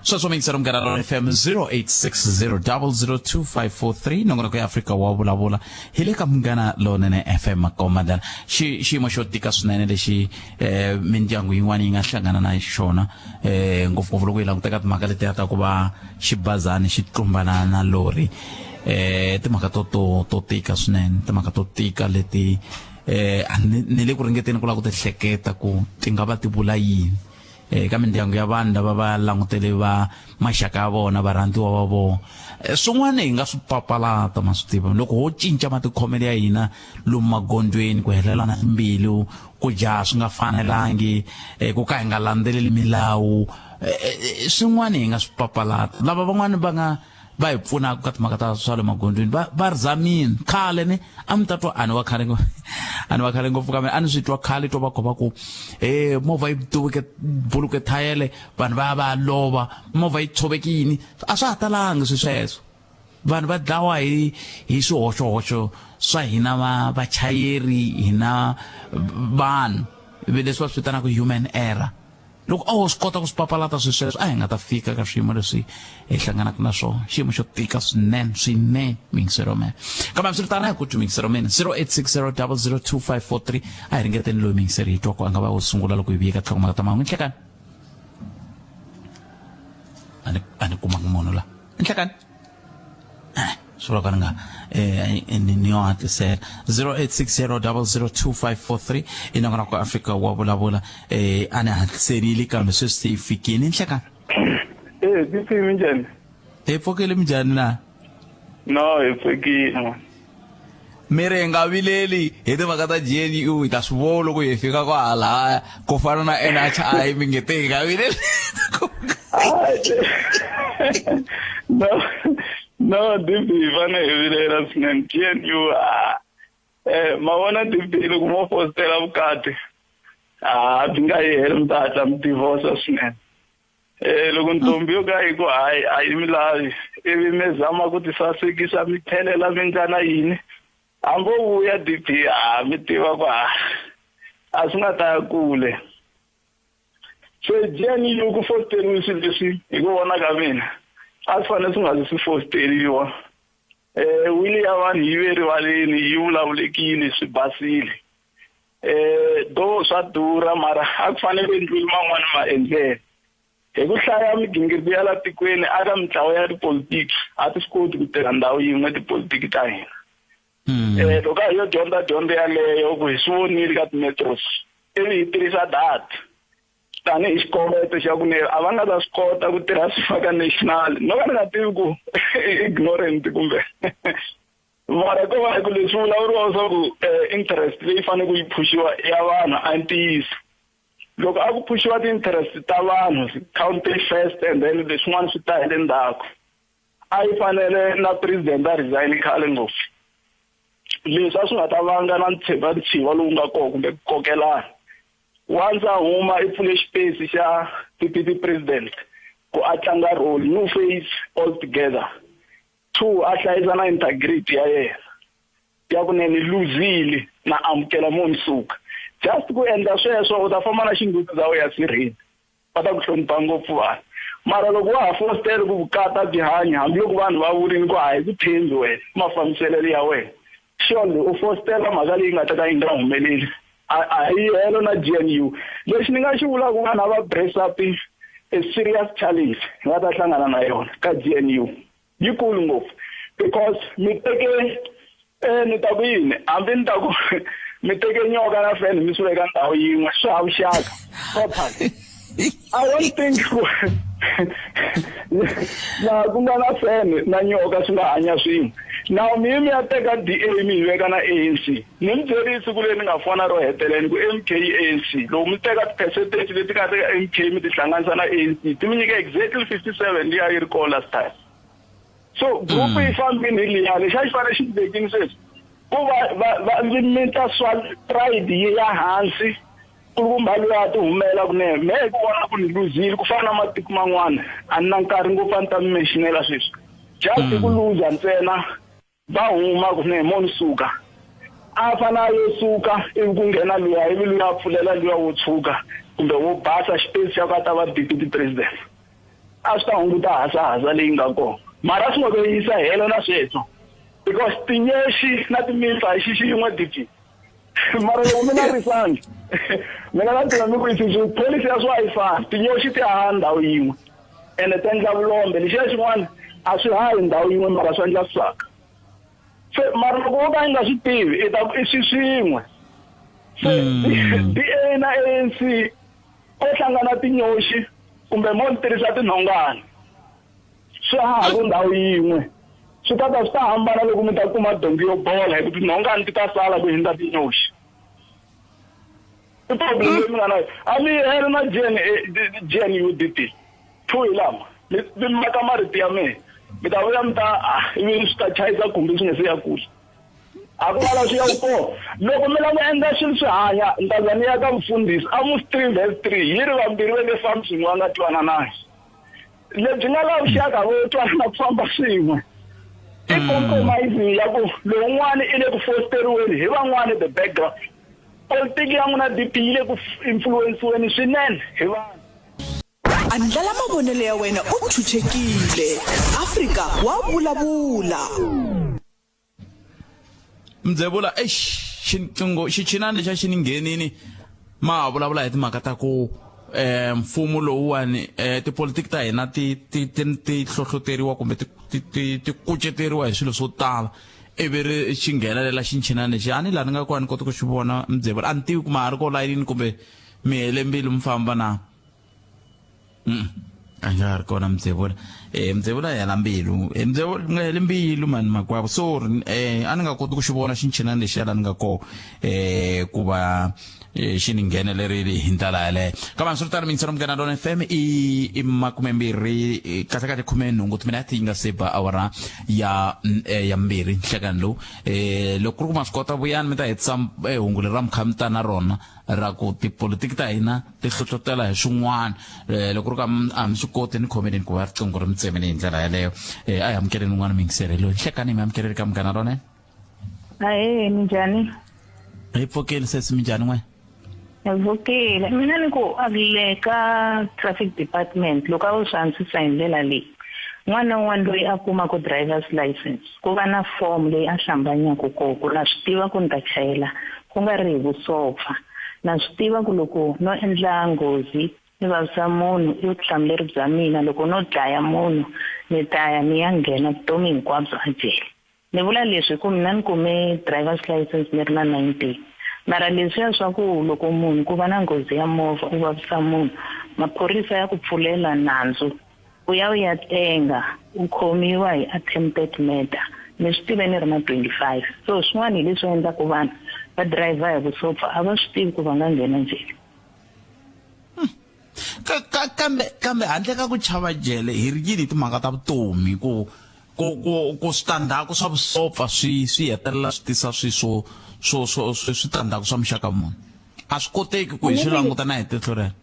Sweswo miyingisero munghana ra fm 0860002543 nongonoko ya afrika wa vulavula hi le ka munghana lonene fm makomandana xi xiyimo xo tika swinene lexi eh, mindyangu yin'wana yi nga hlangana na xona eh, ngopfungopfu loko yi languteka timhaka letiya ta ku va xibazani xi tlumbana na lori eh timhaka to to to tika swinene timhaka to tika leti eh a ni ni le ku ringeteni ku lava ku ti hleketa ku ti nga va ti vula yini eka mindyangu ya vanhu lava va langutele va maxaka ya vona varhandziwa va vona eh, swin'wana hi nga swi papalata ma swi tiva loko ho cinca matikhomelo ya hina lomu magondzweni ku helelana mbilu ku jaha swi nga fanelangi eh, ku ka hi nga landzeleli milawu eh, swin'wana hi nga swi papalata lava van'wana va nga va hi pfunaka ka timhaka ta swa le magondzweni va va ri zamini khale ni a mi ta twa a ni wa khale a ni wa khale ngopfu kambe a ni swi twa khale twa va kho va ku e movha yi duvuke buluke thayele vanhu va ya va ya lova movha yi tshoveke yini a swa ha talangi swi sweswo vanhu va dlawa hi hi swihoxohoxo swa hina va vachayeri hina vanhu leswi va swi vitanaka human error Loko a ho swi kota ku swi papalata swilo sweswo, a hi nga ta fika ka swiyimo leswi hi hlanganaka na swona. Xiyimo xo tika swinene, swinene, muyingiseri wa mina. Kambe hambiswiritano, a hi ku twi muyingiseri wa mina. 0860002543 a hi ringeteni loyi muyingiseri hi twa ku a nga va wo sungula loko hi vuye ka tlhoko ta mahungu. Nhlekani. A ni a ni kumanga munhu la. Nhlekani. Eh, swi vula ka ni nga eh, ni ni yo hatlisela 0860002543 i nongonoko Afrika wa vulavula eh, a ni hatliserile kambe sweswi se yi fikile nhlekani Eh, tipi minjhani? Hi pfukile minjhani na? No, hi pfukile. Mi ri hi nga vileli hi timhaka ta GNU hi ta swi vona loko hi fika kwahalaya ku fana na NHI mi nge te hi nga vileli. No, no, DP hi fanele hi vilela swinene. GNU ah, eh ma vona DP loko mo fositela vukati ah byi nga yi heli mi ta hatla mi divorce swinene. Eh loko ntombi yo ka yi ku hayi a yi mi lavi ivi mi zama ku tisasekisa mi tlhelela mi ndla na yini hambi o vuya DP a mi tiva ku ha a swi nga ta ya kule se GNU ku fosteriwe swilo leswi hi ku vona ka mina a swi fanele swi nga zi swi fosteriwa um wili ya vanhu yi ve rivaleni yi vulavulekile swi basile eh do swa durha mara a ku fanele ku endliwile man'wani maendlelo Hi ku hlaya migingiriko ya la tikweni aka mitlawa ya tipolitiki a ti swi koti ku tirha ndhawu yin'we tipolitiki ta hina. Loko a hi yo dyondza dyondzo yaleyo ku hi swi vonile ka ti-metros ivi hi tirhisa data tanihi xikoweto xa ku ne a va nga ta swi kota ku tirha swi faka national no ka ni nga tivi ku ignorant kumbe mara ko va ku leswi vulavuriwa swa ku interest leyi fanele ku yi phuxiwa ya vanhu a ntiyiso loko a ku phuxiwa ti-interest ta vanhu country first and then leswin'wana swi ta hi le ndzhaku a yi fanele na president a resign khale ngopfu leswi a swi nga ta vanga na ntshemba ntshiva lowu nga kona kumbe ku kokelana once a huma i pfule xipesi xa deputy president ku a tlanga role new face all together 2 a hlayisa na integrity ya yena ya ku ne ni luzile na amukela mo ni suka just ku endla sweswo u ta famba na xinguti za u ya sirheni va ta ku hlonipha ngopfu vanhu mara loko wa ha fositele ku vukata byi hanya hambiloko vanhu va vurini ku a hi ku tshembi wena mafambiselelo ya wena surely u fositela mhaka leyi nga ta ka yi nga humeleli a hi helo na GNU lexi ni nga xi vulaka vanhu a va brace up a serious challenge nga ta hlangana na yona ka GNU yikulu ngopfu because mi teke ni ta ku yini hambi ni ta ku mi teke nyoka na fene mi swi veka ndhawu yin'we swi hava vuxaka total I don't think laha ku nga na fene na nyoka swi nga hanya swin'we now mi mi ya teka DA mi yi veka na ANC ni mi byeri siku leri ni nga fona ro hetelela ku MK ANC loko mi teka ti-percentage leti nga teka MK mi ti hlanganisa na ANC ti mi nyika exactly 57 liya yi ri kona last time so group yi fambini hi liya lexi a xi fanele xi vekini sweswi ku va va va ndzi minta swa pride yi ya hansi kulukumba loyi a ti humela kunene me hi ku vona ku ni luzile ku fana na matiko man'wana a ni na nkarhi ngopfu a ni ta mi mentionela sweswi just ku luza ntsena va huma kunene mo ni suka a fana a yo suka ivi ku nghena luya ivi luya a pfulela luya wo tshuka kumbe wo basa xipesi xa ku a ta va deputy president a swi ta hunguta hasahasa leyi nga kona mara a swi ngo to yisa helo na sweswo because tinyoxi na timitsa hi xixi yin'we dp mara loko mi nga risangi mi nga na tiva mi ku yisi pholisi ya swo a yi fani tinyoxi ti haha ndhawu yin'we ene ti endla vulombe lexiya xin'wana a swi hahi ndhawu yin'we mara swi endla swisaka se mara loko wo ka i nga swi tivi i ta ku i swi swin'we se DA na ANC ko hlangana tinyoxi kumbe mo ni tirhisa tinhongani swi hahaku ndhawu yin'we swi ta ta swi ta hambana loko mi ta kuma donki yo bola hi ku tinhongani ti ta sala ku hindza tinyoxi i problem leyi mi nga na a mi helo na GNUDP 2 hi lama mi maka marito ya mina mi ta vuya mi ta ivi swi ta chayisa khumbi swi nga se ya kule a ku lava swi ya kona loko mi lava ku endla swilo swi hanya ni ta za ni ya ka mufundhisi Amos 3 verse 3 yi ri vambirhi va nge fambi swin'we va nga twananangi lebyi nga la vuxaka vo twanana ku famba swin'we i compromising ya ku lowun'wana i le ku fosteriweni hi van'wana the background politiki ya n'wina DP yi le ku influensiweni swinene hi vanhu Andlala mavonelo ya wena u chuchekile. Afrika wa vulavula. Mdzevula eish xinqingo xichinani lexa xi ni nghenini ma ha vulavula hi timhaka ta ku eh mfumo lowuwani eh tipolitiki ta hina ti ti ti ti hlohloteriwa kumbe ti ti ti ti kuceteriwa hi swilo swo tala ivi ri xi nghenelela xinchinani lexi a ni laha ni nga kona ni kota ku xi vona mdzevula a ni tivi ku ma ha ri ko layinini kumbe mi hele mbilu mi famba na a nga ha ri kona mdzevula eh mdzevula hela mbilu eh mdzevula nga heli mbilu mani makwavo sorry eh a ni nga koti ku xi vona xinchinani lexiya la ni nga kona eh ku va xi ni nghenelerile hi ndlela yaleyo kambe swi ri tano mingiselo munghana lona fm i i makumembirhi kahle kahle khumenhungu timinete yi nga se ba awara ya ya mbirhi nhlekani lowu eh loko ku ri ku ma swi kota vuyani mi ta hetisa hungu leri ra mi kha mi ta na rona ra ku tipolitiki ta hina ti hlohlotela hi swin'wana eh, loko ri ka a mi swi koti ni khomeleni ku va riqingho ri mi tsemile hi ndlela yaleyo eh, a hi amukeleni un'wana muyingiseri loyi nhlekani mi amukeleli ka munghana lonene Ahee, minjhani? Hi pfukile sesi minjhani n'we? Hi pfukile. Mina ni ku a le ka traffic department loko a wu swi antswisa hi ndlela leyi n'wana na un'wana loyi a kumaka driver's license ku va na form leyi a hlambanyaka koho ku na swi tiva ku ni ta chayela ku nga ri hi vusopfa na swi tiva ku loko no endla nghozi ni vavisa munhu i vutihlamuleri bya mina loko no dlaya munhu ni ta ya ni ya nghena vutomi hinkwabyo a jele ni vula leswi hi ku mina ni kume driver's license ni ri na 19 mara leswiya swa ku loko munhu ku va na nghozi ya movha u vavisa munhu maphorisa ya ku pfulela nandzu u ya u ya tenga u khomiwa hi attempted murder ni swi tive ni ri na 25 so swin'wana hi leswi endlaku vanhu va driver hi vusopfa a va swi tivi ku va nga nghena njheni Ka, ka, kambe kambe handle ka ku chava jele hi ri yini timhaka ta vutomi ku ku ku ku switandzhaku swa vusopfa swi swi hetelela swi tisa swi swo swo swo swi switandzhaku swa muxaka muni a swi koteki ku hi swi languta na hi tihlo rero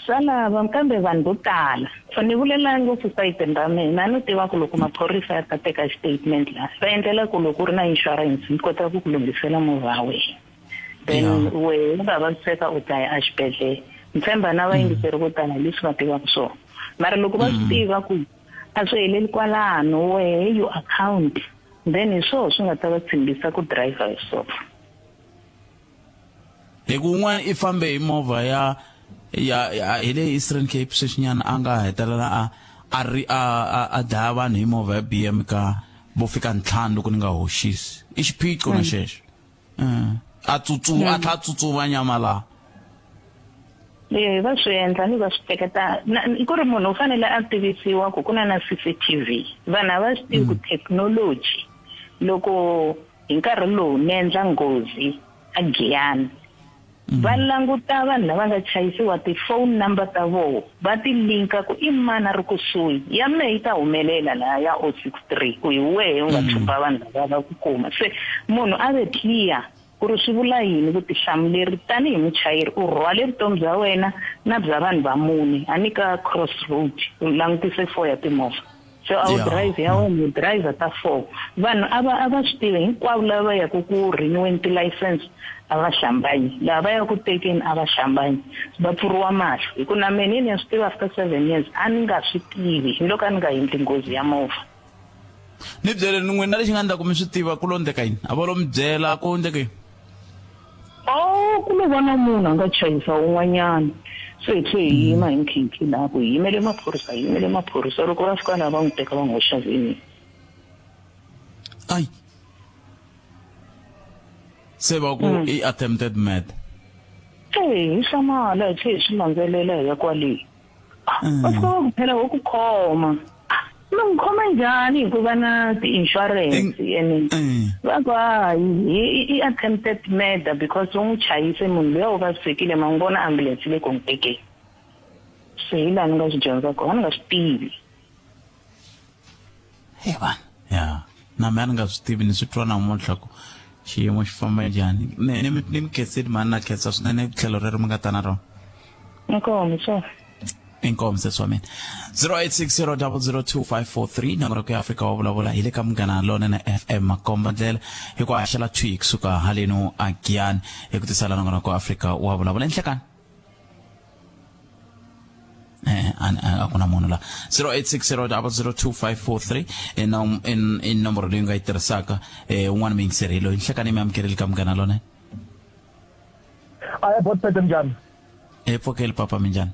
swa lava kambe vanhu vo tala so ni vulela ngopfu sayitini ra mina ni tiva ku loko maphorisa ya ta teka xitatimende laha va endlela ku loko u ri na insurance yi kota ku ku lunghisela movha wa wena then wehe u nga vaviseka u ta ya exibedhlele ni tshemba na vayingiseri vo tala leswi va tivaka swona mara loko va swi tiva ku a swi heleli kwalano wehe you account then hi swoho swi nga ta va tshembisa ku driver hi swona hi ku un'wana i fambe hi movha ya ya ya hi le Eastern Cape sweswinyana a nga hetelela a a ri a a, a dlaya vanhu hi movha ya BM ka vo fika ntlhanu loko ni nga hoxisi i xiphiqo na xexo a tsutsu a tlha a tsutsuva nyama laha e va swi endla ni va swi teketa ku ri munhu u fanele a tivisiwa ku ku na na C_C_T_V vanhu a va swi tivi ku thekinoloji loko hi nkarhi lowu ni endla nghozi a Giyani va languta vanhu lava nga chayisiwa ti-phone number ta voho va ti linka ku i mani a ri kusuhi ya mehe yi ta humelela laha ya 063 ku hi wehe u nga tshumba vanhu lava va ku kuma se munhu a ve clear ku ri swi vula yini vutihlamuleri tanihi muchayeri u rhwale vutomi bya wena na bya vanhu va mune a ni ka cross road u langutise four ya timovha so a wu drive ya wena u driver ta four vanhu a va a va swi tivi hinkwavo lava va yaka ku renew-eni ti-license a va hlambanyi lava va yaka ku tekeni a va hlambanyi va pfuriwa mahlo hi ku na mina ni ya swi tiva after 7 years a ni nga swi tivi hi loko a ni nga endli nghozi ya movha ni byele ni n'wina lexi nga endla ku mi swi tiva ku lo ndleka yini a va lo mi byela ku ndleka yini o ku lo va na munhu a nga chayisa un'wanyana se hi tlhe hi yima hi nkhinkhi laha ku hi yimele maphorisa hi yimele maphorisa loko va fika laha va n'wi teka va n'wi hoxa venini ai se va ku i attempted murder se hi hlamala hi tlhe hi swi landzelela hi ya kwale va fika va ku phela wo ku khoma mi n'wi khoma njhani hikuva na ti-insurance ene va ku hayi i attempted murder because u n'wi chayise munhu luya u vavisekile ma n'wi vona ambulance le ku n'wi tekeni se hi laha ni nga swi dyondza kona ni nga swi tivi he vanhu ya na mina ni nga swi tivi ni swi twa namuntlha ku xiyimo xi famba njhani ni ni mi ni mi khensile mhani na khensa swinene tlhelo rero mi nga ta na rona inkomu so inkomu sesi wa mina 0860002543 nomboro ku ya Afrika wa vulavula hi le ka Munghana Lonene FM makomba ndlela hi ku haxela thwi kusuka haleno a Giyani hi ku tisela nongonoko wa Afrika wa vulavula enhlekani a ku na munhu la 0860002543 i nom i nomboro leyi nga yi tirhisaka un'wana muyingiseri hi loyi nhlekani mi amukeleli ka Munghana Lonene a bot pete njhani hi pfukeli papa minjhani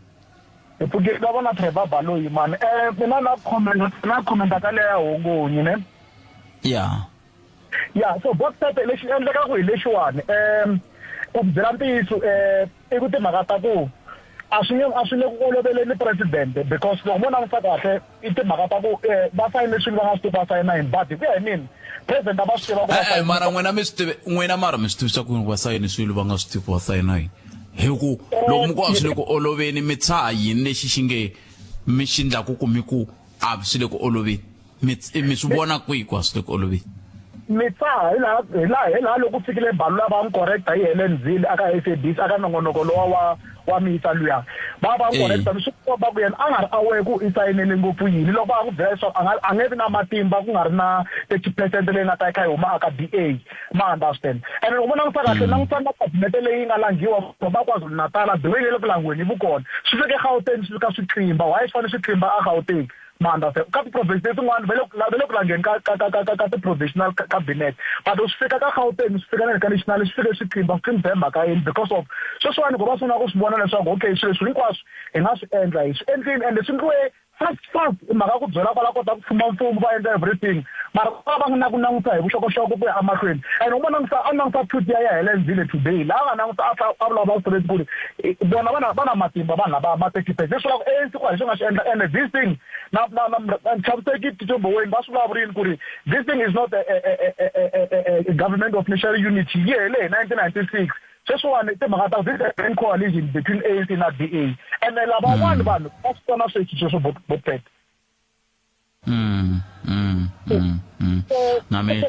hi pfukeli ka vona Trevor Baloyi mani mina na comment na comment ka leya hongonyi ne ya ya so bot pete lexi endlekaku hi lexiwani ku byela ntiyiso i ku timhaka ta ku a swi nge a swi le ku oloveleni president because loko mo langutisa kahle i timhaka ta ku va sayine swilo va nga swi tivi va sayina yini but hi ku ya hi mina president a va swi tiva ku va mara n'wina mi swi tivi n'wina mara mi swi tivisa ku yini va sayine swilo va nga swi tivi va sayina yini hi ku loko mi ku a swi le ku oloveni mi tshaha yini lexi xi nge mi xi ndlaku ku mi ku a swi le ku oloveni mi mi swi vona kwihi ku a swi le ku oloveni mi tsaha hi laha hi laha hi laha loko fikile Balula va n'wi correcta hi Helen Zille aka SABC aka nongonoko lowa wa wa miyisa luya va va n'wi correcta mi swi komba ku yena a nga ri aware ku i sayinele ngopfu yini loko va ku byela leswaku a nga a nge vi na matimba ku nga ri na 30 percent leyi nga ta yi kha yi huma aka DA ma understand ene loko mo langutisa kahle langutisa na kabinete leyi nga langhiwa va KwaZulu-Natal the way le ku langiweni yi vukona swi fike Gauteng swi fika swi tlimba why swi fanele swi tlimba a Gauteng. Ma understand? Ka ti-province letin'wana va le va le ku langeni ka ka ka ka ka ti-provisional cabinet, but swi fika ka Gauteng, swi fika na le ka national, swi fike swi tlimba, swi tlimba hi mhaka yini? Because of sweswiwani ku va sungula ku swi vona leswaku okay, swilo leswi hinkwaswo hi nga swi endla, hi swi endlini, ende swi endliwe fast fast. I mhaka ku byela kwala kota ku fuma mfumo, va endla everything, mara va va nga na ku languta hi vuxokoxoko ku ya emahlweni. And u langutisa a langutisa tweet ya ya Helen Zille today, laha a nga languta a tlhela a vulavula straight ku ri vona va na va na matimba vanhu lava ma 30%, leswi vulaka ANC ku leswi nga swi endla. And this thing na na na Nchaviseki Tito Mboweni va swi vulavurini ku ri this thing is not a government of national unity, yi hele hi 1996. Sweswiwani timhaka ta this is a grand coalition between ANC na DA, and lavan'wani vanhu va swi tona sweswi sweswo botpet. Na mi ta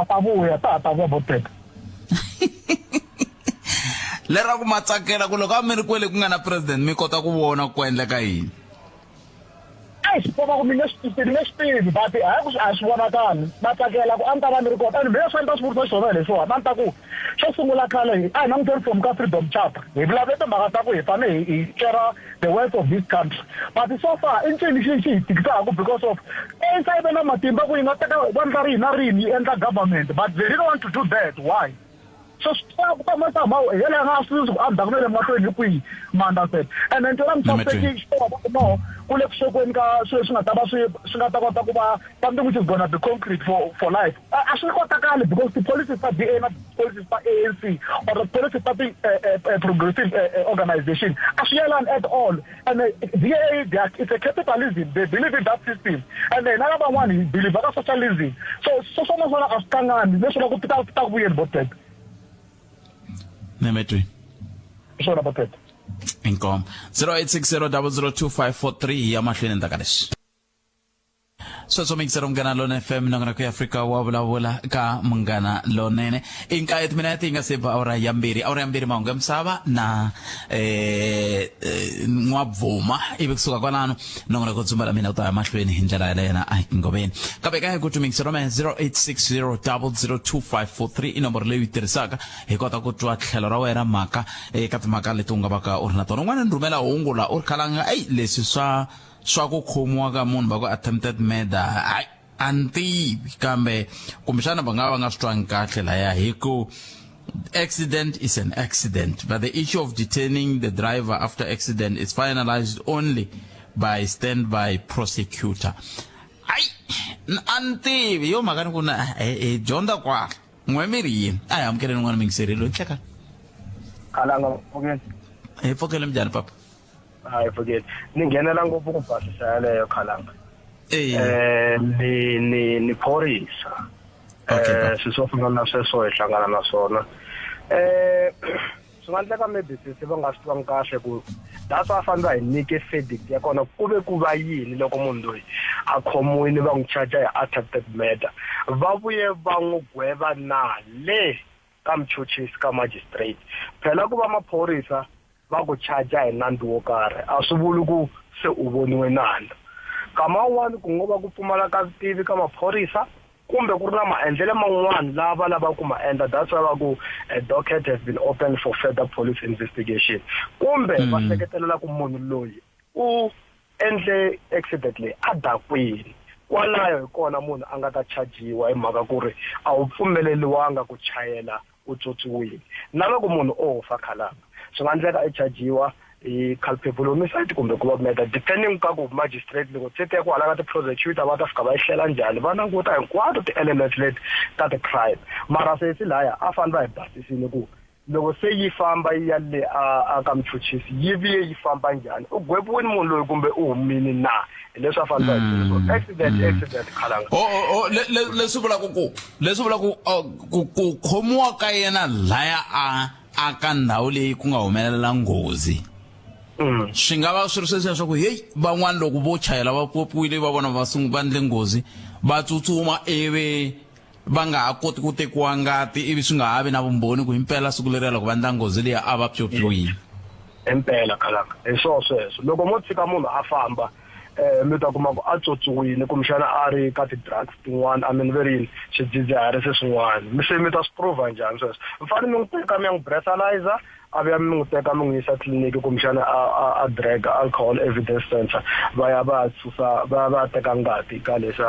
ta vuya, ta ta vuya botpet. Leraku ma tsakela ku loko a mi ri kwele ku nga na president, mi kota ku vona ku endleka yini? A swi kova ku mi nge swi ni nge swi tivi, but hayi ku a swi vonakali na tsakela ku a ni ta va ni ri kona. And mina swi a ni ta swi vurisa xona hi leswiwani, a ni ta ku xo sungula khale a hi languteni from ka freedom charter, hi vulavule timhaka ta ku hi fane hi hi share the wealth of this country, but so far i ncini xi xi hi tikisaka? Because of ANC a yi ve na matimba ku yi nga teka vandla rihi na rihi yi endla government, but they didn't want to do that. Why? So swi ta ma tama hi yena nga swi ku endzhaku na le mahlweni hi kwihi, ma understand? And then twela Muchaviseki no ku le ku swekweni ka swilo leswi nga ta va swi swi nga ta kota ku va something which is gonna be concrete for life. A swi kotakali because ti-policies ta DA na policies ta ANC or the policies ta ti-progressive organization a swi yelani at all. And DA, they are, it's a capitalism, they believe in that system, and hina lavan'wani hi believe ka socialism. So swona swona a swi tlangani leswi la ku ta ta ku vuyeni botete. Nemetwi. Swona botete. Inkomo 0860002543 hi ya mahlweni endzhaku ka leswi. Sweswo mixero Munghana Lona FM, nongonoko ya Afrika wa vulavula ka Munghana Lonene. I nkaye timinete yi nga se ba awara ya mbirhi, awara ya mbirhi mahungu ya misava na n'wabvuma, ivi kusuka kwalano nongonoko dzumba la mina ku ta ya mahlweni hi ndlela yaleyo na a ngoveni. Kambe ka ku mixero me 0860002543 i nomboro leyi u yi tirhisaka hi kota ku twa tlhelo ra wena mhaka eka timhaka leti u nga vaka u ri na tona. Un'wana ni rhumela hungu la u ri khalanga, eyi leswi swa swa ku khomiwa ka munhu va ku attempted murder, hayi a ni tivi, kambe kumbexana va nga va nga swi twangi kahle laya, hi ku accident is an accident, but the issue of detaining the driver after accident is finalized only by standby prosecutor. Hayi a ni tivi yo mhaka ni ku na hi dyondza kwala n'we mi ri yini. A hi amukeleni n'wana mingiseri loyi nhlekani. Khalanga, pfukeni. Hi pfukele, minjhani papa? Hayi, pfukeni. Ni nghenela ngopfu ku basisa yaleyo, khalanga. Eh, ni phorisa. Okay. Swilo swo fana na sweswo hi hlangana na swona. Swi nga endleka maybe sesi va nga swi twangi kahle ku that's why a fanele va hi nyike verdict ya kona, ku ve ku va yini loko munhu loyi a khomiwile va n'wi charge hi attempted murder, va vuye va n'wi gweva na le ka muchuchisi, ka magistrate. Phela ku va maphorisa va ku charge hi nandzu wo karhi a swi vuli ku se u voniwe nandzu. Kama un'wana ku ngo va ku pfumala ka vutivi ka maphorisa, kumbe ku ri na maendlelo man'wana lawa va lavaka ku ma endla, that's why va ku a docket has been opened for further police investigation, kumbe va hleketelela ku munhu loyi u endle accident leyi a dakwini. Kwalayo hi kona munhu a nga ta chajiwa hi mhaka ku ri a wu pfumeleliwanga ku chayela u tswotswiwile. Na loko munhu o fa, khalanga, swi nga endleka i chajiwa hi culpable homicide kumbe ku va murder, depending ka ku magistrate loko se ti ya kwala ka ti-prosecutor va ta fika va yi hlela njhani, va languta hinkwato ti-elements leti ta ti-crime. Mara sesi laya a fanele va hi basisile ku loko se yi famba yi ya le a ka muchuchisi yi vuye yi famba njhani, u gweviwini munhu loyi kumbe u humini na, hi leswi a fanele va hi byela swona. Accident, accident, khalanga. O leswi vulaka ku leswi vulaka ku ku khomiwa ka yena laya a ka ndhawu leyi ku nga humelela nghozi, swi nga va swi ri sweswiya swa ku heyi van'wani loko vo chayela va popiwile, va vona va va ndle nghozi, va tsutsuma ivi va nga ha koti ku tekiwa ngati, ivi swi nga ha vi na vumbhoni ku himpela siku leriya loko va ndla nghozi liya a va pyopyiwile. Himpela, khalanga, hi swona sweswo. Loko mo tshika munhu a famba, mi ta kuma ku a tswotswiwile, kumbexana a ri ka ti-drugs tin'wana, I mean ve ri yini, swidzidziharisi swin'wana, mi se mi ta swi prova njhani sweswo? Mi fanele mi n'wi teka mi ya n'wi breathalyzer. a vuya mi n'wi teka mi n'wi yisa tliliniki kumbexana a a a drag alcohol evidence center va ya va susa va ya va ya teka ngati ka leswi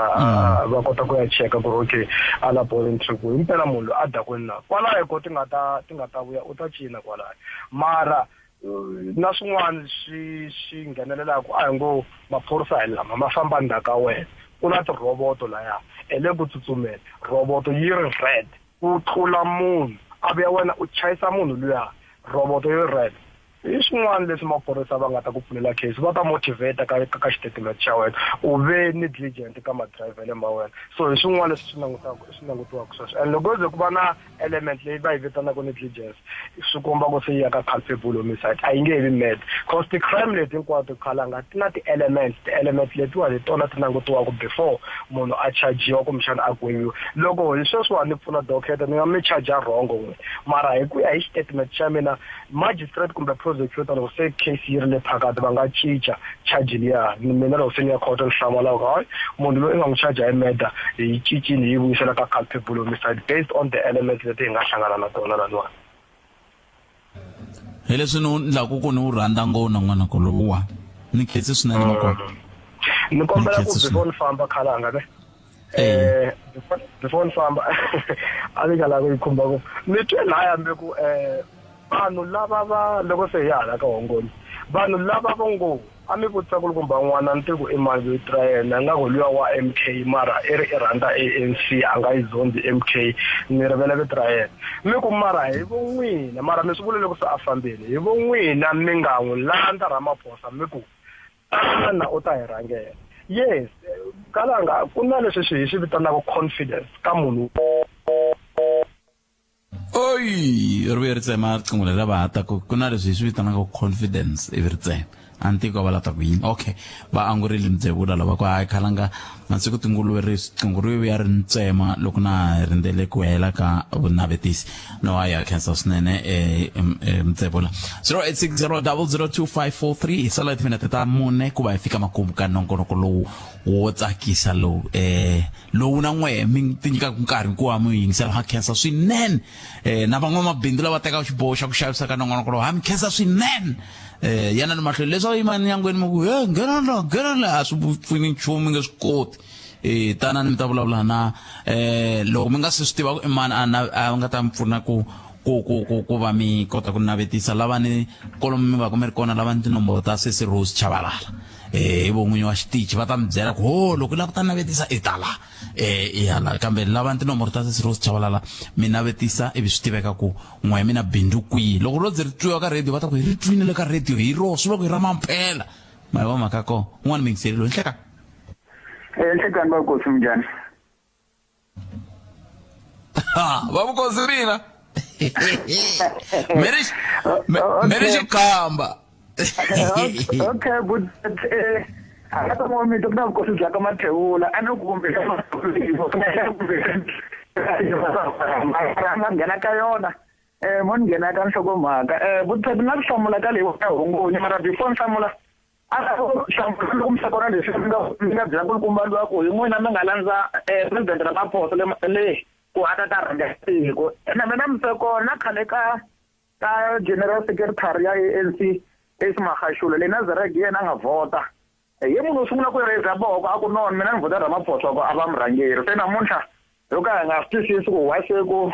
va kota ku ya cheka ku ri okay a laboratory ku himpela munhu loyi a dakwini na kwalaho ko ti nga ta ti nga ta vuya u ta cina kwalaho mara na swin'wana swi swi nghenelelaka a hi ngo maphorisa hi lama ma famba ndzhaku ka wena ku na tirhoboto laya e le ku tsutsumeni roboto yi ri red ku tlula munhu a vuya wena u chayisa munhu luya roboto yi ri red i swin'wana leswi maphorisa va nga ta ku pfulela case va ta motivate ka ka xitatimende xa wena u ve negligent ka madirayivhele ma wena so hi swin'wana leswi swi langutaka swi langutiwaka sweswo and loko ze ku va na element leyi va yi vitanaka negligence swi komba ku se yi ya ka culpable homicide a yi nge vi mad cause ti-crime leti hinkwato khalanga ti na ti-elements ti-element letiwa hi tona ti langutiwaka before munhu a chajiwa kumbexana a gweviwa loko hi sweswiwa ni pfuna docket ni nga mi charge wrong n'we mara hi ku ya hi xitatimende xa mina magistrate kumbe prosecutor loko se case yi ri le phakati va nga cinca charge liya mina loko se ni ya khoto ni hlamala ku hayi munhu loyi i nga n'wi charge hi murder hi cincile hi yi vuyisela ka culpable homicide based on the elements leti hi nga hlangana na tona laniwani hi leswi ni ndlaku ku ni wu rhandza ngopfu na n'wana ko lowuwa ni khensi swinene makona ni kombela ku before ni famba khalanga ne eh before ni famba a ni nga lavi ku yi khumba ku ni twe laya mi ku eh vanhu lava va loko se hi hala ka hongoni vanhu lava va ngo a mi vutisa ku kumba n'wana ni tiku i mani vito ra yena nga ku luya wa M K mara i ri i rhandza A_N_C a nga yi zondhi M K ni rivele vito ra yena mi ku mara hi vo n'wina mara mi swi vula loko se a fambile hi vo n'wina mi nga n'wi landza Ramaphosa mi ku Tana u ta hi rhangela. Yes, kalanga ku na leswi swi hi swi vitanaka confidence ka munhu. Oyi ri vuye ri tsema riqingho leri va ha ta ku ku na leswi hi swi vitanaka confidence ivi ri tsema a ni tivi ku va la ta ku yini okay va angurile mdzevula lava ku hayi khalanga masiku tinguluve ri riqingho ri vuya ri ni tsema loko na ha rindzele ku hela ka vunavetisi no hayi ha khensa swinene mdzevula 0860002543 hi sala timinete ta mune ku va hi fika makumu ka nongonoko lowu wo tsakisa lowu lowu na n'wehe mi ti nyikaka nkarhi ku va mi yingisela ha khensa swinene na van'wamabindzu lava tekaka xiboho xa ku xavisa ka nongonoko lowu ha mi khensa swinene yanani mahlweni leswaku yima nyangweni mi ku he nghena la nghena la a swi pfuni nchumu mi nge swi koti eh tanani mi ta vulavula na eh loko mi nga se swi tiva ku i mani a na a nga ta mi pfuna ku ku ku ku ku va mi kota ku navetisa lava ni kolomu mi va ku mi ri kona lava ni tinomboro ta sesi Rose Chabalala eh hi vo n'winyi wa xitichi va ta mi byela ku ho loko u lava ku ta navetisa i ta la eh i hala kambe lava ni tinomboro ta sesi Rose Chabalala mi navetisa ivi swi tiveka ku n'we mi na bindzu kwihi loko ro ze ri twiwa ka radio va ta ku hi ri twini le ka radio hi ro swi va ku hi ra mampela ma yi va mhaka kona un'wana mi yingiseli loyi nhleka Nhlekani va kosi minjhani? Va vukosi mina. Meri meri xikamba. Okay, but a ka mo mi to na vukosi bya ka Mathebula a ni ku kumbe nga nghena ka yona mo ni nghena ka nhlokomhaka but na ku hlamula ka leyi ya hunguni mara before ni hlamula A hlamula loko mi kona leswi mi nga mi nga byela nkulukumba luya ku hi n'wina mi nga landza president Ramaphosa le le ku a ta ta rhangela tiko ene mina mi twe kona na khale ka ka general secretary ya ANC Ace Magashule le Nazareth hi yena a nga vhota hi munhu wo sungula ku raiser voko a ku no mina ni vhota Ramaphosa ku a va murhangeri se namuntlha ho ka hi nga swi twisisi ku why se ku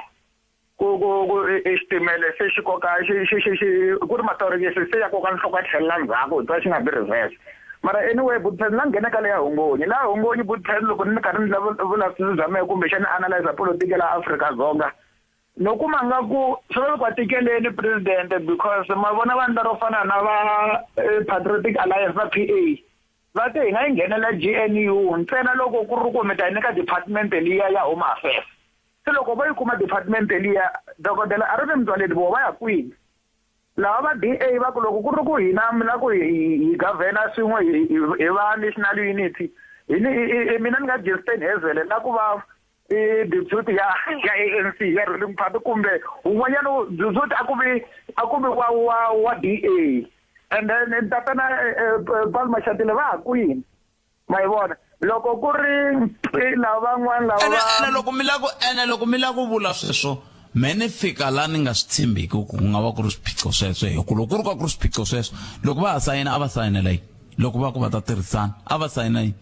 ku ku ku i xitimele se xi koka xi xi xi xi ku ri matorokisi se ya koka nhloko ya tlhelela ndzhaku hi twa xi nga bi reverse mara anyway Bootpen la nghena ka leya Hongonyi laha Hongonyi Bootpen loko ni karhi ni vulavisisi bya mehe kumbexana analyze politiki la Afrika-Dzonga no kuma nga ku swi va ku tikeleni president because ma vona vandla ro fana na va Patriotic Alliance va P_A va te hi nga yi nghenela G_N_U ntsena loko ku ri ku mi ta yi nyika department liya ya Home Affairs Se loko vo yi kuma department liya, dokodela a ri ni Mtswaledi voho va ya kwini? Lava va DA va ku loko ku ri ku hina mi la ku hi hi gavhena swin'we hi hi hi va national unity, hi ni i mina ni nga Jeften Hazel ni la ku va i deputy ya ya ANC ya ruling party kumbe wun'wanyana deputy a ku vi a ku vi wa wa wa DA and then tatana Paul Mashatile va ha kwini? Ma yi vona? Loko ku ri lava van'wana lava Ene, ene loko mi lava ku ene loko mi lava ku vula sweswo, Me ni fika la ni nga swi tshembiki ku ku nga va ku ri swiphiqo sweswo hi ku loko ku ri ka ku ri swiphiqo sweswo loko va ha sayina a va sayinela yini loko va ku va ta tirhisana a va sayina yini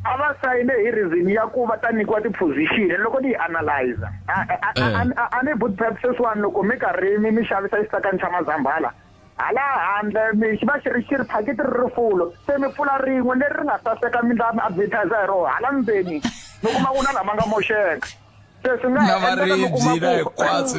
a va sayine hi reason ya ku va ta nyikiwa ti-position loko ni yi analyzer a ni but pep sweswiwani loko mi karhi mi mi xavisa xisakani xa mazambhala hala handle mi xi va xi ri xi ri phakiti ri ri fulo se mi pfula rin'we leri ri nga saseka mi ndla mi advertise hi roho hala ndzeni mi kuma ku na lama nga moxeka se swi nga na endleka mi kuma maribye na ku hinkwaswo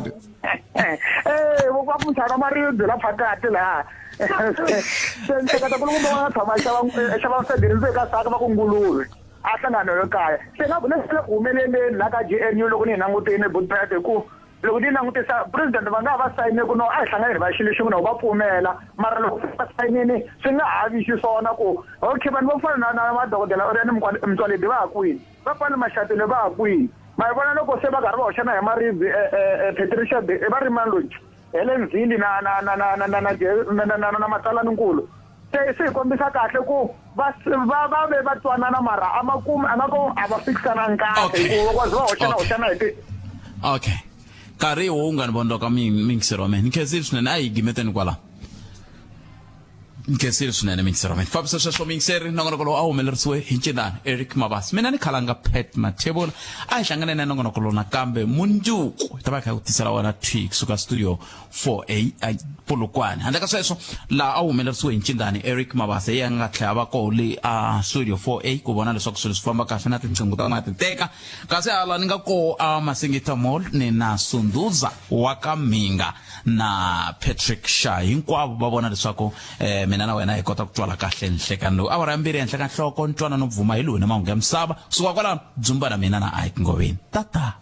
eh vo va muxaka maribye la phakati laha se ni hleketa ku loko va nga tshama xava xava fedeni ndzi ka saka va ku nguluve a hlangano yo kaya se nga ku leswi le ku humeleleni la ka GNU loko ni yi langutile Budpet hi ku loko ni langutisa president va nga va sayine ku no a hi hlangani hi va xilo xin'we na va pfumela mara loko va sayinini swi nga ha vi xiswona ku okay vanhu vo fana na na madokodela Oriane Mtswaledi va ha kwini va fana Mashatile va ha kwini ma yi vona loko se va karhi va hoxana hi maribye Patricia va ri mani loyi Helen Zille na na na na na na na na na na na matsalani nkulu se swi hi kombisa kahle ku va va va ve va twanana mara a makumu a nga ko a va fikisanangi kahle hikuva va kwazi va hoxana hoxana hi ti okay nkarhi hi wo nga ni vondoka miyingiseri wa mina ni khensile swinene a hi gimeteni kwala ni khensile swinene miyingiseri wa mina fambisa sweswo miyingiseri nongonoko lowu a humelerisiwe hi ncinani eric mabasi mina ni khalanga pat mathebula a hi hlangane na nongonoko lowu nakambe mundzuku hi ta va hi kha hi ku tisela wona thwi kusuka studio 4A a Polokwane handle ka sweswo laha a humelerisiwe hi ncindani Eric Mabasa yena nga tlhela va koho le a studio 4A ku vona leswaku swilo swi famba kahle na tinqingho ta nga ti teka kasi hala ni nga koho a Masingita Mall ni na Sunduza wa ka Mhinga na Patrick Sha hinkwavo va vona leswaku eh, mina na wena hi kota ku twala kahle nhlekani lowu awara ya mbirhi henhla ka nhloko ntwanano bvuma hi lowu na mahungu ya misava kusuka kwalano dzumba na mina na Ike Ngoveni tata.